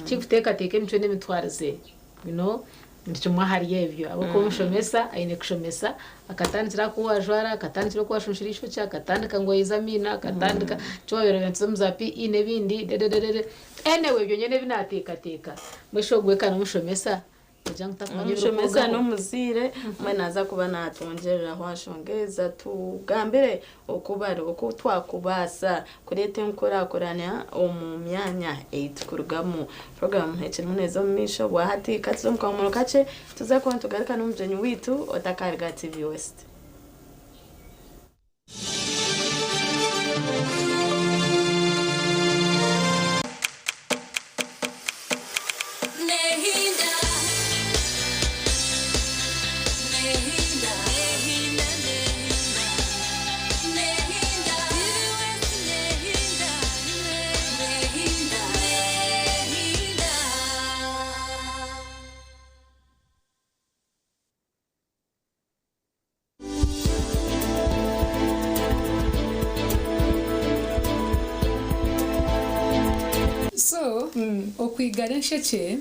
Kikuteekateeka emicwe n'emitwarize, you know, ni kimwe ahari ebyo. Ahabw'okuba omushomesa aine kushomesa, akatandikira aha ku waajwara, akatandikira oku waashunshura eishokye, akatandika ngu oyize amaino, akatandika eki waabaire orangize omu za PE n'ebindi dedededede. Anyway, ebyo nyowe n'ebi naateekateeka. Mbwenu shi ogwo ka n'omushomesa? Noogira ngu takumanya Omushomesa ebirikwogaho? n'omuzaire mbwenu naaza kuba naatwongyereraho aha nshonga ezi atugambire oku bari oku twakubaasa kureeta enkurakurana omu myanya ei turikurugamu. Puroguraamu ekirimu neeza omu maisho bwahati ka tuze omu kahumuro kakye tuze kuba nitugaruka n'omugyenyi waitu otakariga aha TV West. So okwigara enshekye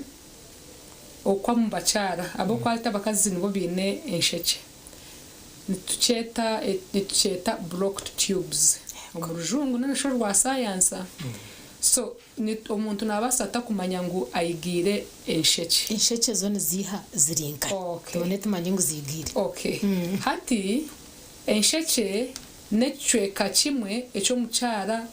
okwamu bakyara ahabw'okuba hati abakazi nibo baine enshekye nitukyeta nitukyeta blocked tubes omu rujungu ninga shi orwa sayansa so omuntu nabaasa ata kumanya ngu ayigiire enshekye? Enshekye zo niziiha ziri nkahi tubone tumanye ngu ziigiire? Okay hati enshekye n'ekicweka kimwe eki omukyara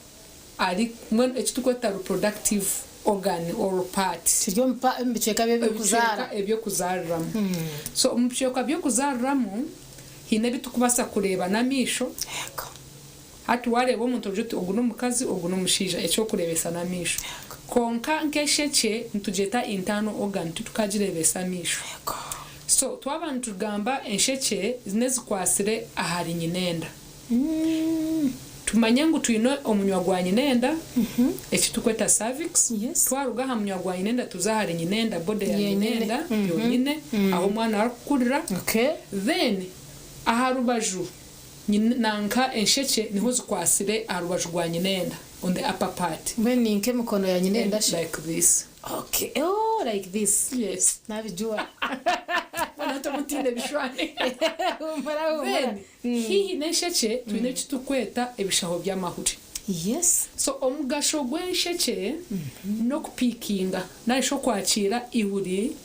ari mbwenu eki turikweta reproductive organ or part. Kiri omu bicweka by'ebyokuzaara. Ebicweka eby'okuzaariramu. So omu bicweka by'okuzaariramu haine ebi turikubaasa kureeba n'amaisho. Hati waareeba omuntu ogira oti ogu n'omukazi ogu n'omushaija eky'okureebesa n'amaisho. Kwonka nk'eshekye nitugyeta internal organ titukagireebesa amaisho. So twaba nitugamba enshekye n'ezikwatsire ahari nyinenda. Tumanye ngu twine omunywa gwa nyinenda, eki turikweta cervix, twaruga aha munywa gwa nyinenda tuza ahari nyinenda, body ya nyinenda yonyine, ahu omwana arikukurira, then aha rubaju nanka enshekye niho zikwatsire aha rubaju rwa nyinenda, on the upper part. Mbwenu ni nk'emikono ya nyinenda shi? Like this. Okay, oh like this. Yes. Nabijua. Mutiine ebishwani. Then haihi n'enshekye twine eki turikweta ebishaho by'amahuri. Yes. So omugasho gw'enshekye n'okupiikinga nari shi okwakiira eihuri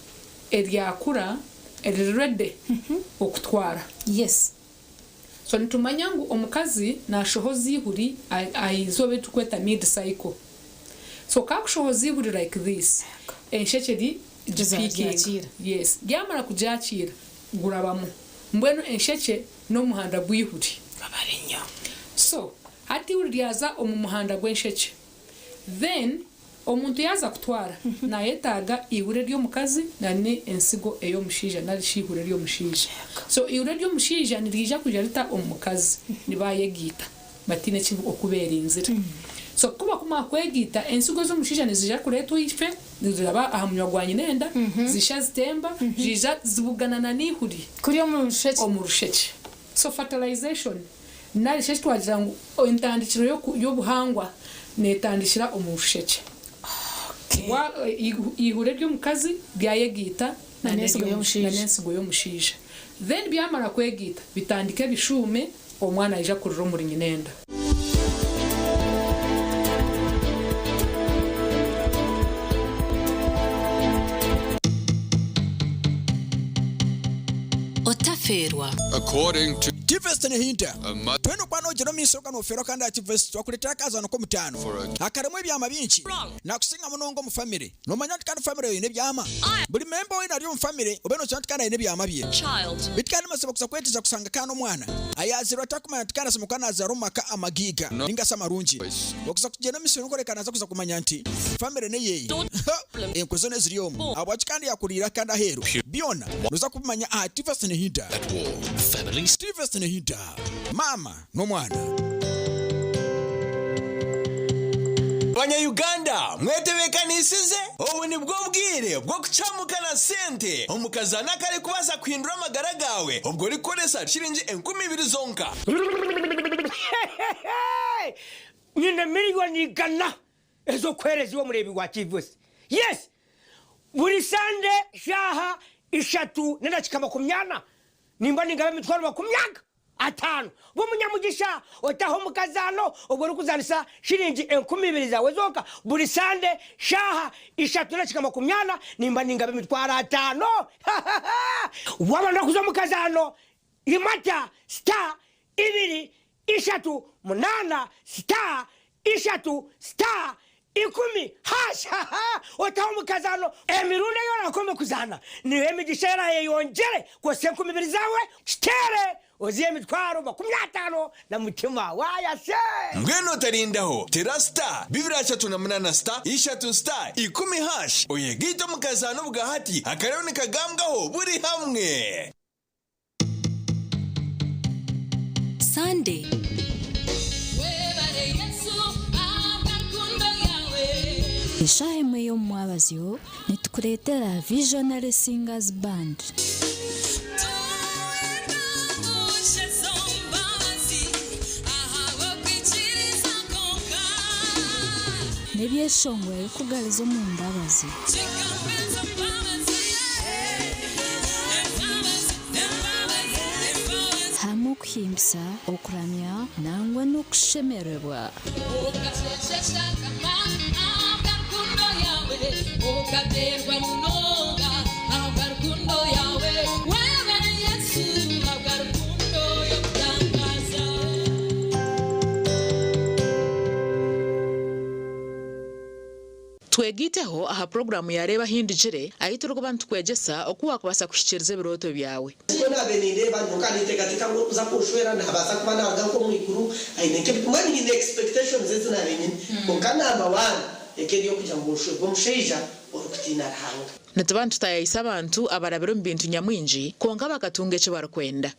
eryakura eriri ready okutwara. Yes. So nitumanya ngu omukazi nashohoza eihuri aha izooba eri turikweta mid cycle. So ku akushohoza eihuri like this, enshekye eri gipiikinga. Yes. Ryamara kugyakiira, gurabamu. Mbwenu enshekye n'omuhanda gw'eihuri. So hati eihuri ryaza omu muhanda gw'enshekye. Then omuntu yaaza kutwara nayetaaga eihuri ery'omukazi na n'ensigo ey'omushaija nari shi eihuri ery'omushaija. So eihuri ery'omushaija niriija kwija rita omu mukazi nibayegaita bataine eki oku berinzire. So ku bakumara kwegaita ensigo ez'omushaija niziija kureetwa ife niziraba aha munywa gwa nyina enda zisha zitemba ziija zibugana na n'eihuri omu rushekye. So fertilization nari shi eki twagira ngu entandikiro y'obuhangwa netandikira omu rushekye. Eihuri ery'omukazi ryayegaita na n'ensigo y'omushaija. Then byamara kwegaita bitandika ebishuume omwana aija kurira omuri nyina enda. Otafeerwa. According to. Tivest Nehinda, Twena okuba nogyenda omu maisho ga nofeerwa kandi aha Tivest twakureetera akazaano k'omutaano akarimu ebyama bingi. Nakusinga munonga omu famire. Nomanya nti kandi famire eine ebyama? Buri memba weena ari omu famire obe nokira nti kandi aine ebyama bye. Beitu kandi nimazima kuza kwetegyereza kusanga kandi omwana ayazairwe atakumanya nti kandi asemeriire kuba nazaarwa omu maka amagaiga ninga shi amarungi. Okuza kugyenda omu misiri n'okworeka naza kuza kumanya nti famire n'eyeye. Enkwe zoona eziri omu ahabwaki kandi yakuriire kandi aheeru byona noza kubimanya aha Tivest Nehinda. Tivest Nehinda, maama n'omwana. Banya-Uganda mwetebeekanisize? Obu nibwo bwire bw'okucamuka na sente omu kazaano akarikubaasa kuhindura amagara gaawe obwo orikukoresa shiringi 2000 zonka. Nyine miriyoni igana ez'okuheereza iwe omureebi wa TVS. Yes! Buri Sande shaaha ishatu n'edakiika makumyana nimba ningaba emitwaro makumyaga ataano. Ba omunyamugisha otahe omu kazaano obwo orikuzaanisa shiringi 2000 zaawe zonka. Buri Sande shaaha ishatu n'edakiika makumyana nimba ningaba emitwaro ataano. Waaba noyenda kuza omu kazaano, imata star ibiri ishatu munaana star ishatu star ikumi hash otaho omu kazaano. Emirundi ei orakombe kuzaana niyo emigisha erayeyongyere kwosya 2000 zaawe kiteere ozihe emitwaro 50 na mutima waayase. Mbwenu otarindaho, tera star bibiri ashatu na munana star ishatu star ikumi hash oyegaite omu kazaano obwahati akariho nikagambwaho buri hamwe. Sunday. Eshaaha emwe y'omu mwabazyo nitukureetera Visionary Singers Band. N'ebyeshongoro ebirikugariza omu mbabazi. Hamwe okuhimbisa, okuramya nangwa n'okushemererwa. Twegaiteho aha puroguraamu ya Reeba Ahindugire ahu turikuba nitukwegyesa oku waakubaasa kuhikiiriza ebirooto byawe. Nikwo naabaire nindeeba nyowe nkaba ninteekateeka ngu orikuza kunshwera naabaasa kuba naaruga nk'omu iguru aine nk'ebi mbwenu nyine expectations ezi naabaire nyine kwonka number one eka eri okugira ngu nshwerwe omushaija orikutiina Ruhanga. Nituba nitutaayaayisa abantu abarabire omu bintu nyamwingi kwonka bakatunga eki barikwenda.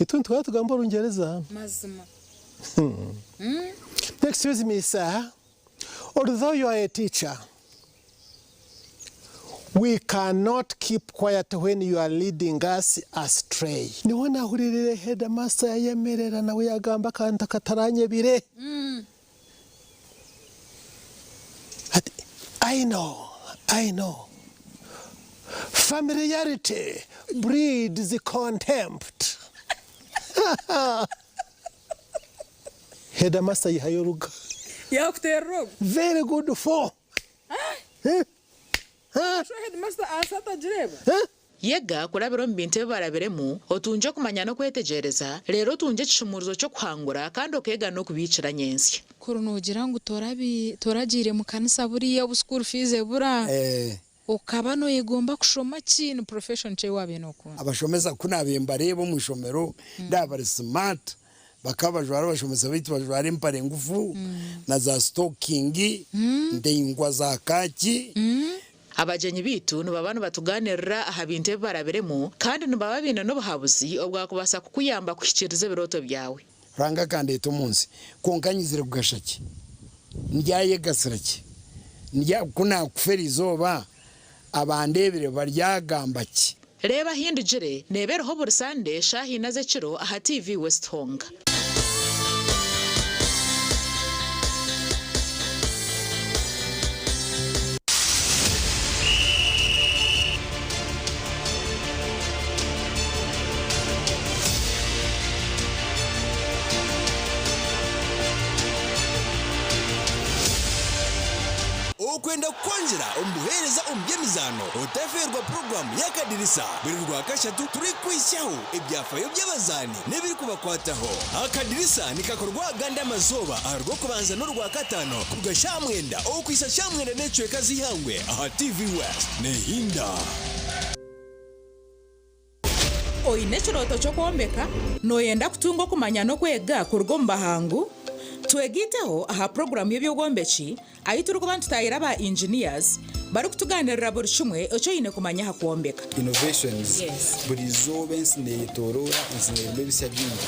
Itwe nituhora tugamba Orungyereza. Mazima. Excuse me sir, although you are a teacher, we cannot keep quiet when you are leading us astray. Niho nahuriirire headmaster yayemerera nawe yagamba akantu akataranyebire. Ati, I know, I know. Familiarity breeds contempt. Headmaster yihayo oruga. Yakuterera ogu. Very good for. So headmaster ahansi atagireeba? Yega kurabira omu bintu ebi barabiremu, otungye okumanya n'okwetegyereza, reero otungye ekishumuurizo ky'okuhangura kandi okeega n'okubiikira nyentsya. Kuri noogira ngu toragiire mu kanisa buriya obu school fees ebura, okaba nooyegomba kushoma ki? Ni profession ki ei waabaire nookunda? Abashomesa ku naabaire mbareeba omu ishomero ndaaba bari smart, bakaba bajwara abashomesa baitu bajwara empare ngufu na za sitokingi ndaingwa za kaaki. Abagyenyi baitu nibaba nibatugaaniirira aha bintu ebi barabiremu kandi nibaba baine n'obuhabuzi obwakubaasa kukuyamba kuhikiiriza ebirooto byawe. Ruhanga akandeeta omu nsi, kwonka nyizire kugasha ki? Ndyayegasira ki? Ndya, ku naakufa eri izooba, abandeebire baryagamba ki? Reeba Ahindugire neeba eriho buri Sande shaaha ina z'ekiro aha TV West honka. Okwenda kukwongyera omu buheereza omu by'emizaano, otafeerwa puroguraamu y'Akadirisa buri Rwakashatu turikuhitsyaho ebyafaayo by'abazaani n'ebirikubakwataho. Akadirisa nikakorwa agandi amazooba aha Rwokubanza n'Orwakataano kuruga shaaha mwenda okuhitsya shaaha mwenda n'ekicweka z'eihangwe aha TV West. Nehinda. Oine ekirooto ky'okwombeka? Nooyenda kutunga okumanya n'okwega kuruga omu bahangu? Twegaiteho aha puroguraamu y'eby'obwombeki ahu turikuba nitutaayira ba engineers barikutugaaniirira buri kimwe eki oine kumanya aha kwombeka. Innovations, Buri izooba ensi neyetoroora, ensi nerimu ebisya bingi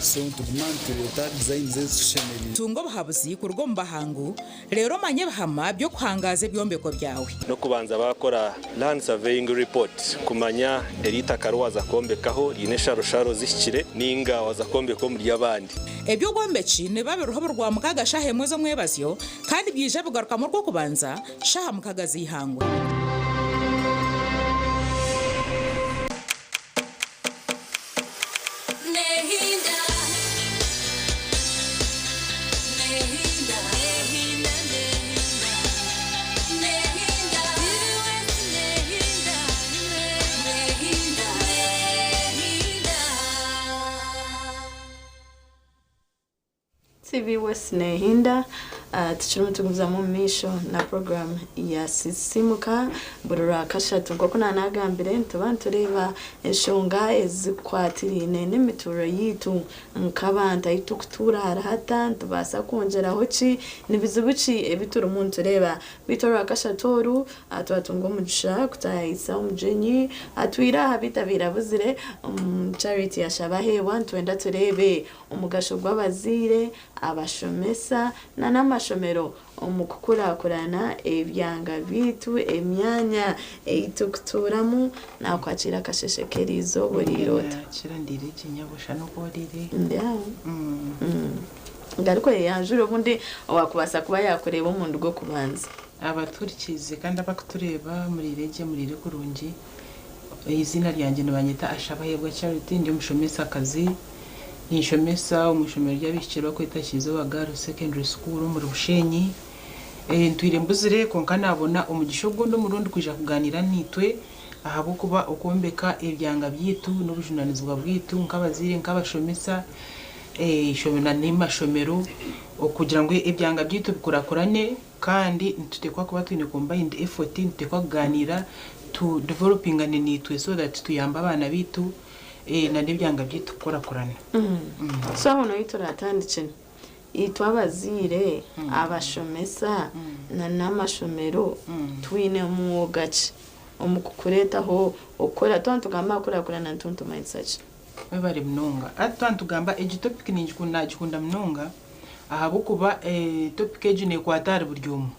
so nituguma nitureeta designs ezitushemereire. Tunga obuhabuzi kuruga omu bahangu Reero omanye ebihama by'okuhangaaza ebyombeko byawe. N'okubanza baakora Land Surveying Report kumanya eri itaka ri waaza kwombekaho riine ensharosharo zihikire nainga waaza kwombeka omuri abandi. Eby'obwombeki nibiba biriho buri Rwamukaaga shaaha emwe z'omwebazyo kandi byaija bigarukamu Orwokubanza shaaha mukaga z'eihangwe. TV West nehinda tukirimu nitugumizamu omu maisho na program ya Sisimuka buri Rwakashatu. Nk'oku naanagambire nituba nitureeba enshonga ezikwatiraine n'emituurire yaitu nk'abantu ahu turikutuura hariho hata, nitubaasa kwongyeraho ki, ni bizibu ki ebi turimu nitureeba. Beitu Orwakashatu oru twatunga omugisha kutaayaayisa omugyenyi atwire aha beitu abaire abuzire, Charity Ashabaheebwa nitwenda tureebe Omugasho gw'abazaire, abashomesa na n'amashomero omu kukurakurana ebyanga byaitu, emyanya ei turikutuuramu naakwakiira akasheeshe k'eriizooba oriire ota? Naakira ndiire gye nyabusha n'oku oriire. Ndi aho. Ngaruka oyeyanjure obundi owaakubaasa kuba yaakureeba omurundi gw'okubanza. Abatuhurikiize kandi abarikutureeba muriire gye muriire kurungi. Eiziina ryangye nibanyeta Ashabahebwa Charity ndi omushomesakazi. Ninshomesa omu ishomero ry'abaishiki barikweta Kyizooba Girls Secondary School omuri Bushenyi. Ntwire mbuzire kwonka naabona omugisha ogundi omurundi kwija kugaaniira naitwe ahabw'okuba okwombeka ebyanga byaitu n'obujunaanizibwa bwaitu nk'abazaire, nk'abashomesa na n'amashomero okugira ngu ebyanga byaitu bikurakurane kandi nituteekwa kuba twine combined effort, nituteekwa kugaaniira tu developingane naitwe so that tuyambe abaana baitu. Na n'ebyanga byaitu kukurakurana. So aho niho turatandikire itwe abazaire, abashomesa na n'amashomero twine mwoga ki omu kukureetaho okukora twaba nitugamba aha kukurakurana nituba nitumanyisa ki? Webare munonga. Hati twaba nitugamba egi topic nagikunda munonga ahabw'okuba topic egi nekwata ahari buri omwe.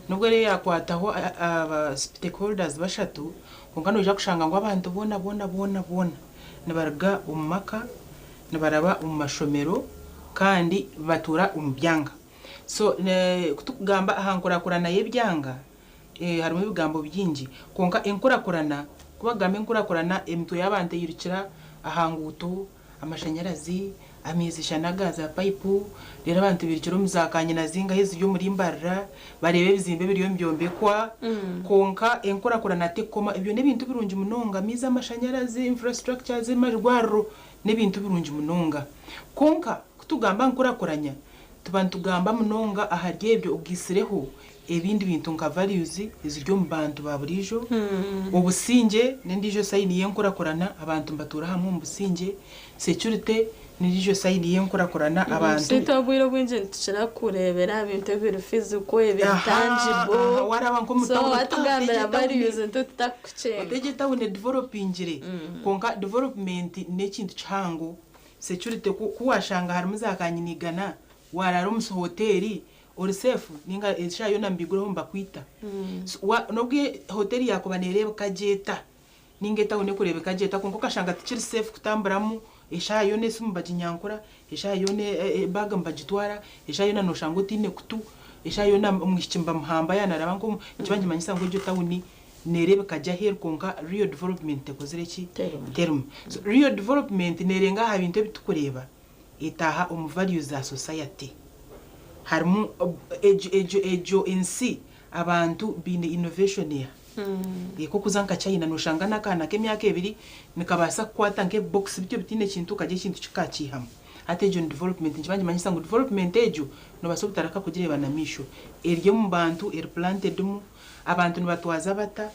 N'obu eriyo yakwataho aba stakeholders bashatu, Kwonka noija kushanga ngu abantu boona boona boona boona nibaruga omu maka, nibaraba omu mashomero kandi batuura omu byanga. So ku turikugamba aha nkurakurana y'ebyanga, harimu ebigambo bingi kwonka enkurakurana Kubagamba enkurakurana emitwe y'abantu eyirukira aha nguuto, amashanyarazi, amaizi shana aga za payipu, reero abantu bairukire omu za kanyina zingahi eziri omuri Mbarara, bareeba ebizimbe ebiriyo nibyombekwa, kwonka enkurakurana tekukoma. Ebyo n'ebintu birungi munonga, amaizi, amashanyarazi, infrastructures, amarwariro n'ebintu birungi munonga. Kwonka kutugamba nkurakuranya, tuba nitugamba munonga ahari ebyo ogiisireho ebindi bintu nka values eziri omu bantu ba buriijo, obusingye n'endiijo sayini y'enkurakurana, abantu nibatuura hamwe omu busingye, security n'endiijo sayini y'enkurakurana, abantu. Beitu obwire obwingi nitukira kureebera aha bintu ebiri physical, ebiri tangible, Waraba nk'omu so tawuni, watugambira values nitwo tutakukucenga. Oti egi etawuni edevelopingire, kwonka development n'ekintu kihango, security ku washanga harimu za kanyinaigana, waraara omu hoteeri ori safe ninga eshaaha yoona nibaiguraho nibakwita. So n'obu hoteeri yaakuba neereebeka gye eta ninga etawuni ekureebeka gye eta kwonka okashanga tikiri safe kutamburamu, eshaaha yoona esimu nibaginyankura, eshaaha yoona ebaaga nibagitwara, eshaaha yoona nooshanga otaine kutu, eshaaha yoona omwishiki nibamuhamba yaaba naaraba nk'omu, nikiba nikimanyisa ngu egyo tawuni neereebeka gye aheeru kwonka real development tekozire ki? Terimu. So real development neerenga aha bintu ebi turikureeba etaaha omu values za society. Harimu egyo egyo egyo ensi abantu baine innovation eha? Nk'okuza nka China nooshanga n'akaana k'emyaka ebiri nikabaasa kukwata nk'ebibokisi bityo bitaine kintu karya ekintu kikakiihamu. Hati egyo ni development nikiba nikimanyisa ngu development egyo noobaasa obutareka kugireeba na maisho. Eri omu bantu, eri planted mu, abantu nibatwaza bata,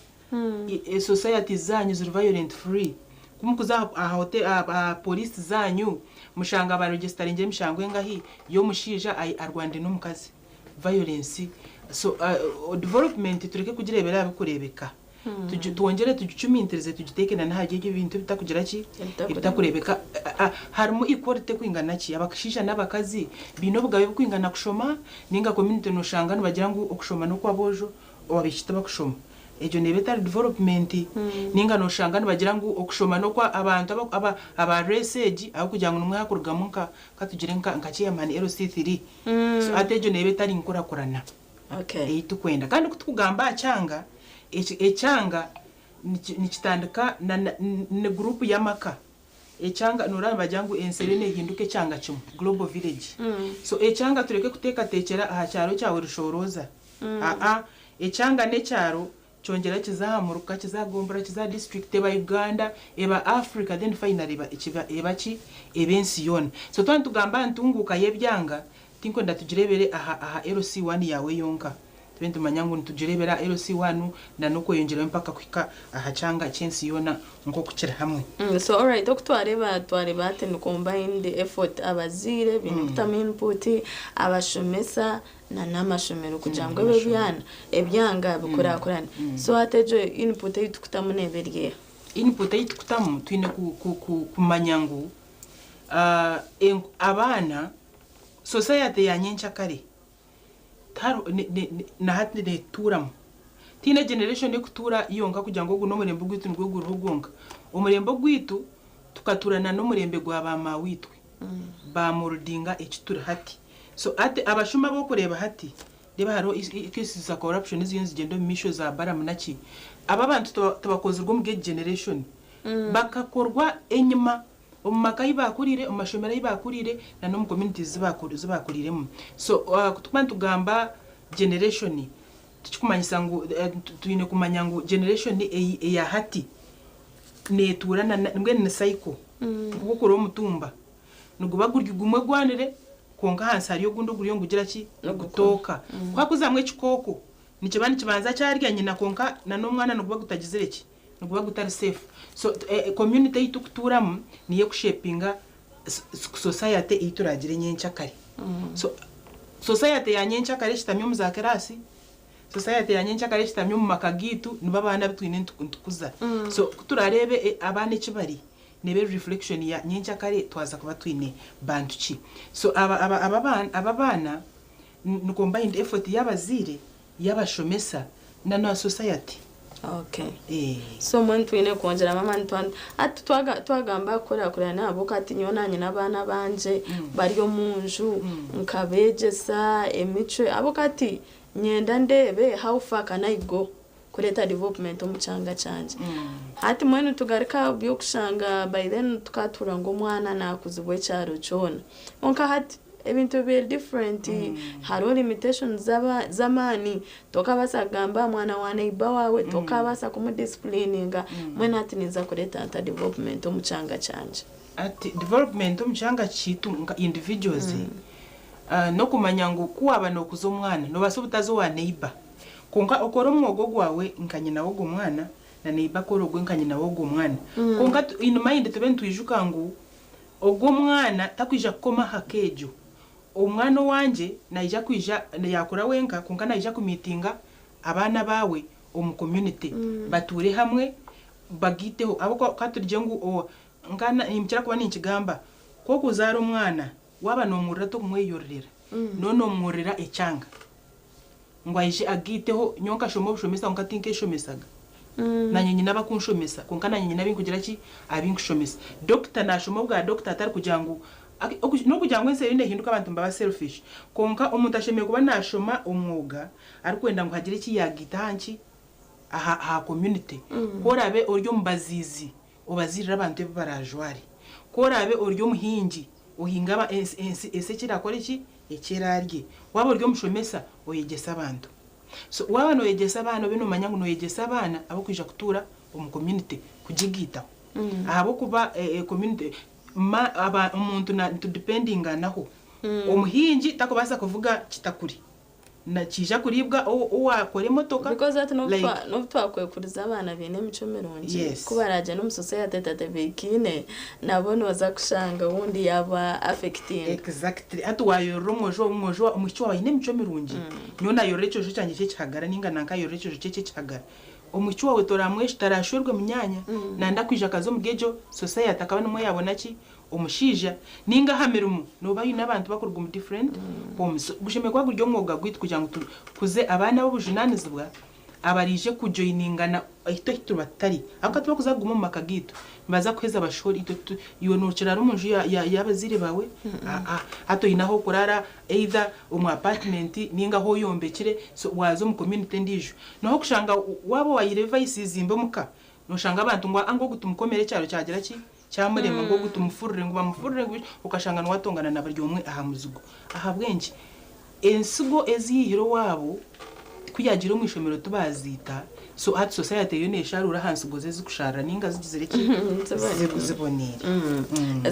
societies zaanyu ziri violent free? Ku mukuza aha hote aha police zaanyu mushanga baregisitaringire emishango engahi y'omushaija arwanire n'omukazi? Violence. So development tureke kugireebera aha bikureebeka. Twongyere tugicumintirize tugiteeke na n'ahari ebyo ebintu ebitakugira ki? Ebitakureebeka. Harimu equality ekwingana ki? Abashaija n'abakazi baine obugabe bukwingana kushoma ninga community noshanga nibagira ngu okushoma n'okw'aboojo abaishiki tibakushoma. Egyo neeba etari development. Ninga noshanga nibagira ngu okushoma n'okwa abantu aba aba race egi ahabw'okugira ngu nimwo hakurugamu nka katugire nka nka chairman LC3. So hati egyo neeba etari nkurakurana ei tukwenda. Kandi ku tukugamba aha kyanga, eki ekyanga nikitandika na na ni group y'amaka. Ekyanga nooraba nibagira ngu ensi eriyo neehinduka ekyanga kimwe, global village. So ekyanga tureke kuteekateekyera aha kyaro kyawe Rushooroza. Aa, ekyanga n'ekyaro kyongyera kiza aha muruka, kiza aha gombora, kiza aha district, eba Uganda, eba Africa then finally eba kiba eba ki? Eba ensi yoona. So twaba nitugamba aha ntunguuka y'ebyanga, tinkwenda tugireebere aha aha LC one yaawe yonka. Tube nitumanya ngu nitugireebera aha LC one na n'okweyongyerayo mpaka kuhika aha kyanga ky'ensi yoona nk'oku kiri hamwe. So alright oku twareeba twareeba hati ni combined effort abazaire baine kutamu input, abashomesa na n'amashomero kugira ngu ebi ebyana ebyanga bikurakurane. So hati egyo input ei tukutamu neeba eri eha? Input ei tukutamu twine kumanya ngu abaana society ya nyenkyakare tihariho na hati netutuuramu. Tihaine generation erikutuura yonka kugira ngu ogu n'omurembe ogwaitu nigwo guriho gwonka. Omurembe ogwaitu tukatuura na n'omurembe gwa ba maaweitwe baamouldinga eki turi hati. So hati abashuma abu orikureeba hati, reeba hariho cases za corruption eziriyo nizigyenda omu maisho za Balaam naki, abo abantu tibakozirwe omuri egi generation, bakakorwa enyima omu maka ahu baakuriire, omu mashomero ahu baakuriire na n'omu communities zi baakuriiremu. So ku turikuba nitugamba generation, tikikumanyisa ngu twine kumanya ngu generation eya hati neetuura na mbwenu ni cycle nk'oku orikureeba omutumba niguba guri gumwe gwanire kwonka ahansi hariyo ogundi oguriyo nigugira ki? Nigutooka. Ku hakuzamu ekikooko nikiba nikibanza kyarya nyina kwonka na n'omwana niguba gutagizire ki? Niguba gutari safe. So community ei turikutuuramu niyo ekushapinga society ei turaagire nyenkyakare. So society ya nyenkyakare eshutami omu za kiraasi, Society ya nyenkyakare eshutami omu maka gaitu nibo abaana abu twine nitukuza. So ku turareebe abaana eki bari, neeba eri reflection ya nyenkyakare twaza kuba twine bantu ki. So aba aba aba abaana ni combined effort y'abazaire, y'abashomesa na na society. Okay. So mbwenu twine kwongyeramu amaani twa hati twaga twagamba aha kukurakurana ahabw'okuba hati nyowe naanye n'abaana abangye bari omu nju nkabeegyesa emicwe ahabw'okuba hati Nyenda ndeebe how far can I go. Kureeta development omu kyanga kyangye. Hati mbwenu tugaruke aha by'okushanga by then tukatuura ngu omwana naakuzibwa ekyaro kyona. Kwonka hati ebintu biri different, hariho limitations z'amaani, tokabaasa kugamba aha mwana wa neighbour waawe, tokabaasa kumudisciplininga, mbwenu hati ninza kureeta nta development omu kyanga kyangye? Hati development omu kyanga kyaitu nka individuals, n'okumanya ngu ku waaba nookuza omwana, noobaasa obutaza owa neighbour, Kwonka okore omwogo gwawe nka nyina w'ogwo mwana, na neiba akore ogwe nka nyina w'ogwo mwana. Kwonka in mind tube nitwijuka ngu ogwo mwana takwija kukoma aha ka egyo. Omwana owangye naija kwija yakura wenka kwonka naija kumiitinga abaana abaawe omu community batuure hamwe bagaiteho ahabw'okuba ka turigye ngu nka ninkira kuba ninkigamba ku okuzaara omwana waaba nomwurira tokumweyororera nooba nomwurira ekyanga. Ngu aije agaiteho, nyowe nkashoma obushomesa kwonka tinkeshomesaga. Nanye nyine abakunshomesa kwonka nanye nyine abinkugira ki? Abinkushomesa. Doctor nashoma obwa doctor atari kugira ngu nokugira ngu ensi eriyo nehinduka abantu nibaba selfish kwonka omuntu ashemereire kuba nashoma omwoga arikwenda ngu hagire eki yagaita aha nki? Aha aha community. Ku orabe ori omubaziizi obaziirire abantu ebi baraajware. Ku oraabe ori omuhingi, ohinge aba ensi ensi ensi eki eraakore ki? Eki eraarye. Waaba ori omushomesa, oyegyese abantu. So waaba nooyegyesa abaana obe noomanya ngu nooyegyesa abaana ab'okwija kutuura omu community kugigaitaho. Ahabw'okuba community ma aba omuntu na nitudipendinganaho. Omuhingi takubaasa kuvuga kitakuri. Nakiija kuriibwa owakora emotoka Because hati n'obu like. twa- n'obu twakwekuriza abaana baine emicwe mirungi, Yes. ku baraagyenda omu society etatebeekaine, nabo nooza kushanga owundi yaaba affectinga. Exactly. Hati waayorora omwojo omwojo omwishiki waawe aine emicwe mirungi, nyowe naayorora ekyojo kyangye ky'ekihagara nainga nanka ayorora ekyojo kye ky'ekihagara, omwishiki waawe toraamweshu taraashwerwe munyaanya, nanda kwija akaza omuri egyo society akaba nimwo yaabona ki? Omushaija ninga aha mirimo nooba oine abantu bakuruga omu different homes so gushemereire kuba guri omwoga gwaitu kugira ngu tukuze abaana ab'obujunanizibwa abaraije kujoiningana itwe ahu turiba tutari ahabw'okuba tibarikuza kuguma omu maka gaitu nibaza kuheza bashohore itwe tu iwe nookiraara omu nju ya ya y'abazaire baawe aa hati oine ah'okuraara either omu apartment ninga ahu oyombekire so waaza omu community endiijo noha okushanga waaba owaayire vices mbi omuka noshanga abantu ngu aa ngu ogu tumukomere ekyaro kyagira ki Kyamurema ngu ogu tumufurire, ngu bamufurire ngu biki, okashanga niwe atongana na buri omwe aha muzigo. Ahabw'enki? Ensigo ezi yaihire owaabo ku yaagiire omu ishomero tibaaziita, so hati society eriyo neesharuura aha nsigo ze ezikusharira nainga zigizire ki? Ziboneire.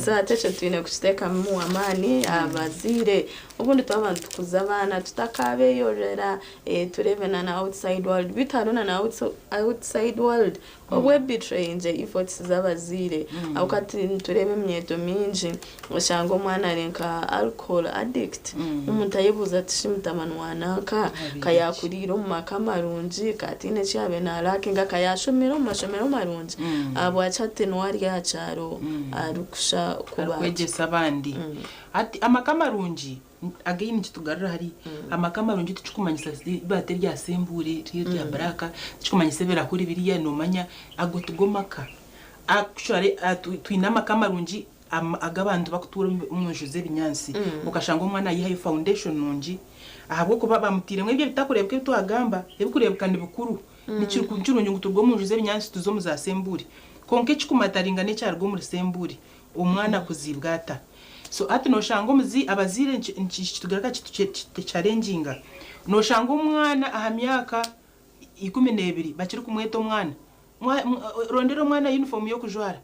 So hati ekyo twine kukiteekamu amaani abazaire. Obundi twaba nitukuza abaana tutakabeeyororera, tureebe na na outside world. Beitu hariho na na outside world Obwe betrayingye efforts z'abazaire ahabw'okuba hati nitureeba eminyeeto mingi oshanga omwana ari nka alcohol addict omuntu ayebuuza ati shi mutabani wa nanka ka yaakuriire omu maka marungi ka hataine eki yaabaire narakinga ka yaashomire omu mashomero marungi ahabwaki hati niwe ari aha kyaro arikusha kuba ati. Arikwegyesa abandi. Hati amaka marungi Again nikitugarura ahari amaka marungi tikikumanyisa eibaati erya sembuure riri erya black tikikumanyisa ebirahuri biriya nomanya ago tigo maka actually twine amaka marungi agu abantu bakutuura omu nju z'ebinyaatsi okashanga omwana ayihayo foundation nungi ahabw'okuba bamutairemu ebyo ebitakureebeka ebi twagamba ebikureebeka ni bikuru nikirungi ngu turuge omu nju z'ebinyaatsi tuze omu za sembuure kwonka ekikumataringa n'ekyaruga omuri sembuure Omwana akuziibwe ata? So hati noshanga omuzi abazaire nikitugaruka kituchalenginga. Noshanga omwana aha myaka 12 bakiri kumweta omwana. Rondera omwana uniform yokujwara,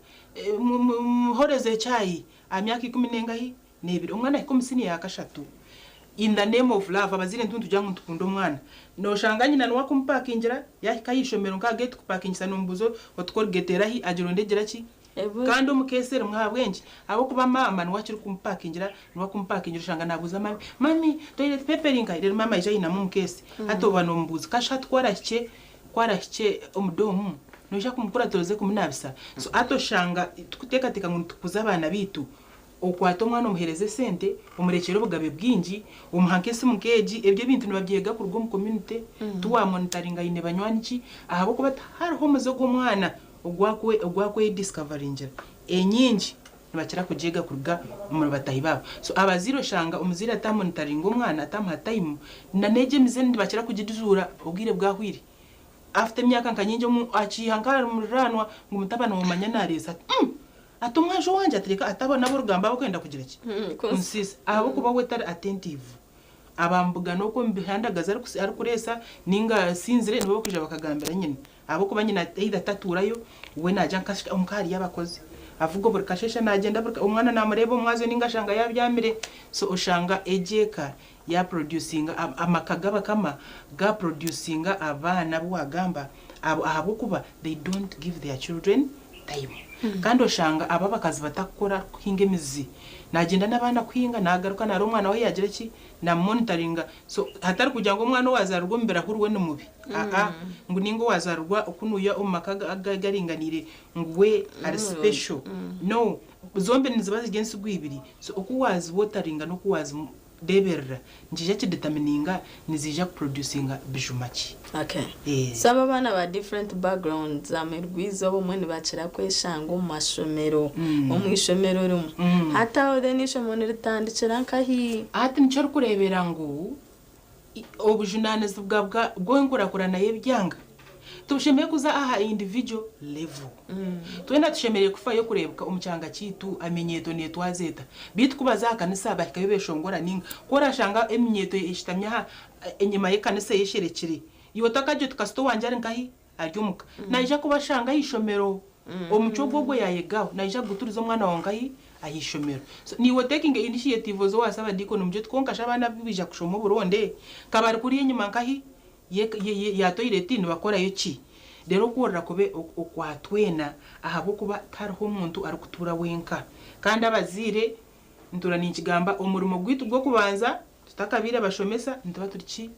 muhoreze echai aha myaka ikumi nengahi? Nebiri. Omwana ahika omu siniya yakashatu. In the name of love abazaire nitwe nitugira ngu nitukunda omwana. Noshanga nyina niwe akumupakingira yahika ahishomero nka aha gate kupakingisa nomubuuza oti Colgate erahi agironde egire ki? Kandi omu case erimwe ahabw'enki? Ahabw'okuba maama niwe akiri kumupakingira, niwe akumupakingira oshanga nabuuza mami, mummy toilet paper eri nkahi? Reero maama aija ayinamu omu case. Hati oba nomubuuza kashi hati ku arahikye ku arahikye omu dorm noija kumukuratira oze kumunabisa? So hati oshanga tukuteekateeka ngu nitukuza abaana baitu, okwate omwana omuheereze esente, omurekyere obugabe bwingi, omuha nk'esimu nk'egi, ebyo ebintu nibabyega kuruga omu community, tiwamonitaringa aine banywani ki, ahabw'okuba tihariho omuze gw'omwana Ogwakwediscoveringira enyingi nibakira kugyega kuruga omuri batahi baabo. So abazaire oshanga omuzaire atamonitaringa omwana, atamuha time, na n'egyo emize nibakira kugizuura obwire bwahwire. Afite emyaka nka nyingi omu akiiha nk'ahari muriraanwa ngu mutabani womanya naareesa ati mm ati omwajo wangye ati reka ati abo n'aborugamba abarikwenda kugira ki kunsiisa ahabw'okuba we tari attentive abamubugana okwo omu bihandagazi arikureesa ninga asinzire nibo barikwija bakagambira nyina ahabw'okuba nyina either tatuurayo we naagya nka ahari abakozi avuga buri kasheeshe naagyenda buri omwana naamureeba omwazyo ninga ashanga yaabyamire so oshanga egyo eka ya producinga amaka g'abakama ga producinga abaana abu wagamba abo ahabw'okuba they don't give their children time kandi oshanga abo abakazi batakukora kuhinga emizi nagyenda n'abaana kuhinga nagaruka nari omwana we yagira ki na monitoringa so hatari kugira ngu omwana owazarirwa omu birahuri we ni mubi aa ngu ninga owazarirwa okunuya omu maka agaringaniire ngu we ari special no zombi niziba ziri ensigo ibiri so oku wazi wateringa n'oku wazi Reeberera, nikiija kidetamininga niziija kuproducinga bijuma ki. Okay. Eh. So abo abaana ba different backgrounds amerwa eizooba obumwe nibakira kweshanga omu mashomero, omu ishomero rimwe. Hati aho then eishomero niritandikira nkahi? Hati nikyo orikureebera ngu obujunaanizibwa bw'enkurakurana y'ebyanga tibushemereire kuza aha individual level. Twena tushemereire kufayo kureebeka omu kyanga kyaitu eminyeeto neetwaza eta. Beitu ku baza aha kanisa bahikayo beeshongora nainga ku oraashanga eminyeeto eshutami aha enyima y'ekanisa eyesherekire, iwe otakagira oti kasita owangye ari nkahi? Ari omuka. Naija kubashanga aha ishomero. Omucwe ogwo ogu yaayegaho naija kuguturiza omwana waawe nkahi? Aha ishomero. So naiwe otekinge initiative oze owaase abadiikoni omugye oti kwonka shi abaana abu baija kushoma oburonde ka bari kuriya enyima nkahi ya toilet nibakorayo ki? Reero okworora kube okwa twena ahabw'okuba tihariho omuntu arikutuura wenka. Kandi abazaire ntuura ninkigamba omurimo gwaitu gw'okubanza tutakabaire bashomesa nituba turi ki?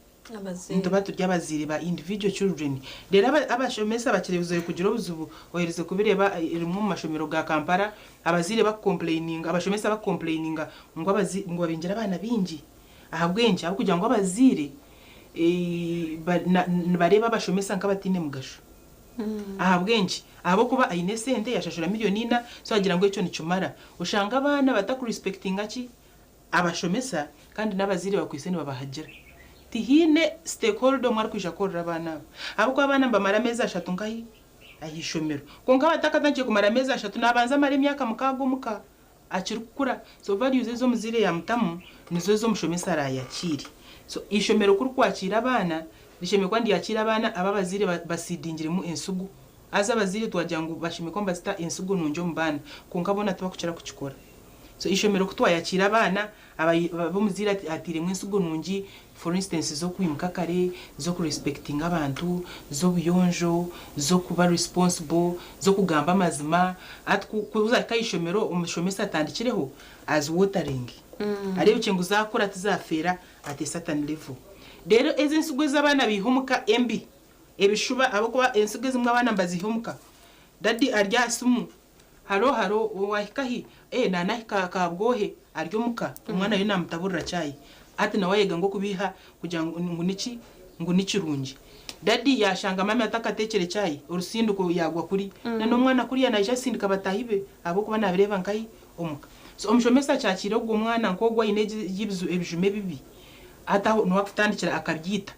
Nituba turi abazaire ba individual children. Reero abashomesa bakireebire kugira obuzibu oherize kubireeba rimwe omu mashomero ga Kampala abazaire bakukompureyininga abashomesa bakukompureyininga ngu ngu babingire abaana baingi. Ahabw'enki? Ahabw'okugira ngu abazaire nibareeba abashomesa nk'abataine mugasho. Ahabw'enki? Ahabw'okuba aine esente yashashura miriyoni ina, so agira ngu ekyo nikimara. Oshanga abaana batakurisipekitinga ki? Abashomesa kandi n'abazaire bakwaitse nibabahagira. Tihaine stakeholder omwe arikwija kworora abaana aba. Ahabw'okuba abaana nibamara ameezi ashatu nkahi? Aha ishomero. Kwonka abatakatandikire kumara ameezi ashatu naabanza amare emyaka mukaaga omuka. Akirikukura so values ezi omuzaire yamutamu nizo ezi omushomesa arayakiire. So eishomero kurikwakiira abaana rishemereire kuba niryakiira abaana abu abazaire baseedingiremu ensigo. Haza abazaire twagira ngu bashemereire kuba nibazita ensigo nungi omu baana kwonka boona tibakukira kukikora. So eishomero kutwayakiira abaana abu omuzaire atairemu ensigo nungi For instance z'okwimuka kare, z'okurespectinga abantu, z'obuyonjo, z'okuba responsible, z'okugamba amazima. Hati ku ku ozahika aha ishomero omushomesa atandikireho azi watering areebekye ngu zaakura tizaafeera at a certain level. Reero ezi ensigo ezi abaana baiha omuka embi, ebishuba ahabw'okuba ensigo ezimwe abaana nibaziiha omuka. Daddy ari aha simu Haro haro owahika hi eh nanahika Kabwohe ari omuka omwana ariyo namutaburira chai hati nawe ayega ngu okubiiha kugira ngu niki ngu nikirungi daddy yashanga mummy atakatekire chai orusindiko yagwa kuri na nomwana kuriya naija asindika bataahi be ahabwokuba nabireeba nkahi omuka so omushomesa akyakiire ogwo mwana nkogwo ayine ebijuma ebibi hati aho niho akutandikira akabyita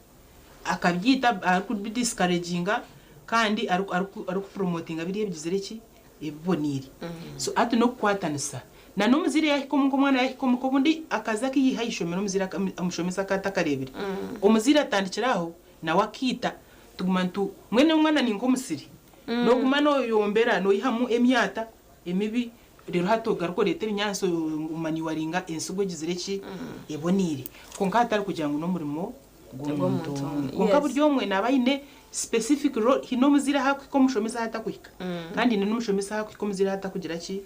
Akabyita arikubidiscouraginga kandi arikupromotinga biriya ebigizire ki? Ebiboniire. So hati n'okukwatanisa. Na n'omuzaire yaahika omuka omwana yaahika omuka obundi akaza akiiha aha ishomero omuzaire omushomesa akaba atakareebire. Omuzaire atandikira aho nawe akiita tuguma nitu mbwenu omwana ni nk'omusiri. Nooguma nooyombera noihamu emyata emibi Reero hati ogaruke oreete ebinyaatsi omanyuwaringa ensigo egizire ki? Eboniire. Kwonka hatari kugira ngu n'omurimo gw'omuntu omwe. Kwonka buri omwe naaba aine specific role, haine omuzaire ahu arikuhika omushomesa ahu atakuhika kandi haine n'omushomesa ahu arikuhika omuzaire ahu atakugira ki?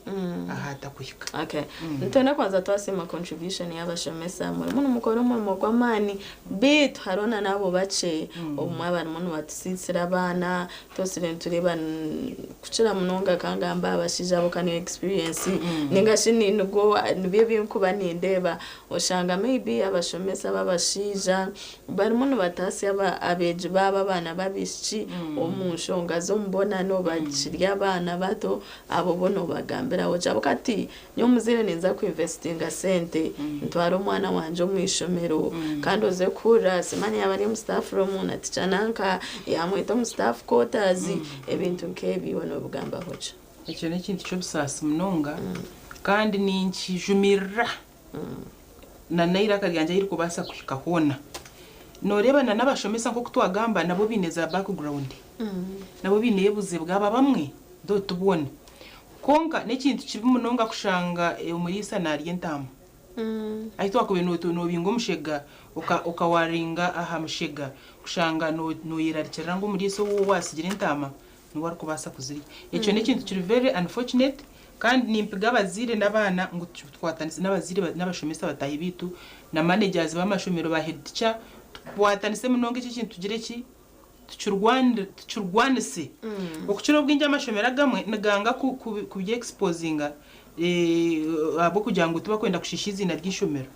Ahu atakuhika. Okay. Nitwenda kubanza twasiima contribution y'abashomesa. Murimu nimukora omurimo gw'amaani beitu hariho na n'abo bakye obumwe abarimu nibatusiisira abaana Twosire nitureeba kukira munonga kangamba abashaija abo ka niyo experience ninga shi nibyo ebinkuba nindeeba oshanga maybe abashomesa b'abashaija Barimu nibataasya abeegi baabo abaana b'abaishiki omu nshonga z'omubonano bakiri abaana bato, abo bo noobagambiraho ki? Ahabw'okuba hati nyowe omuzaire ninza kuinvesitinga sente ntware omwana wangye omu ishomero kandi oze kuhurira simanya yaaba ari omu staff room na ticha nanka yaamweta omu staff quarters, ebintu nk'ebyo iwe noobigambaho ki? Ekyo n'ekintu ky'obusaasi munonga kandi ninkijumirira na n'eiraka ryangye ahu ririkubaasa kuhika hoona. Nooreeba na n'abashomesa nk'oku twagamba nabo baine za background, nabo baineyo obuzibu bwabo abamwe though ti boona. Kwonka n'ekintu kibi munonga kushanga omuriisa naarya entaama. Ahi twakubaire noobinga omushega okawaringa aha mushega kushanga nooyerarikirira ngu omuriisa ou waatsigire entaama niwe arikubaasa kuzirya. Ekyo n'ekintu kiri very unfortunate kandi nimpiga abazaire n'abaana ngu tukwatanise n'abazaire n'abashomesa bataahi baitu na managers b'amashomero ba head teacher tukwatanise munonga eki ekintu tugire ki tukirwanise. Okukira obwingi amashomero agamwe niganga kubye exposinga ahabw'okugira ngu tibakwenda kushiisha eiziina ry'eishomero.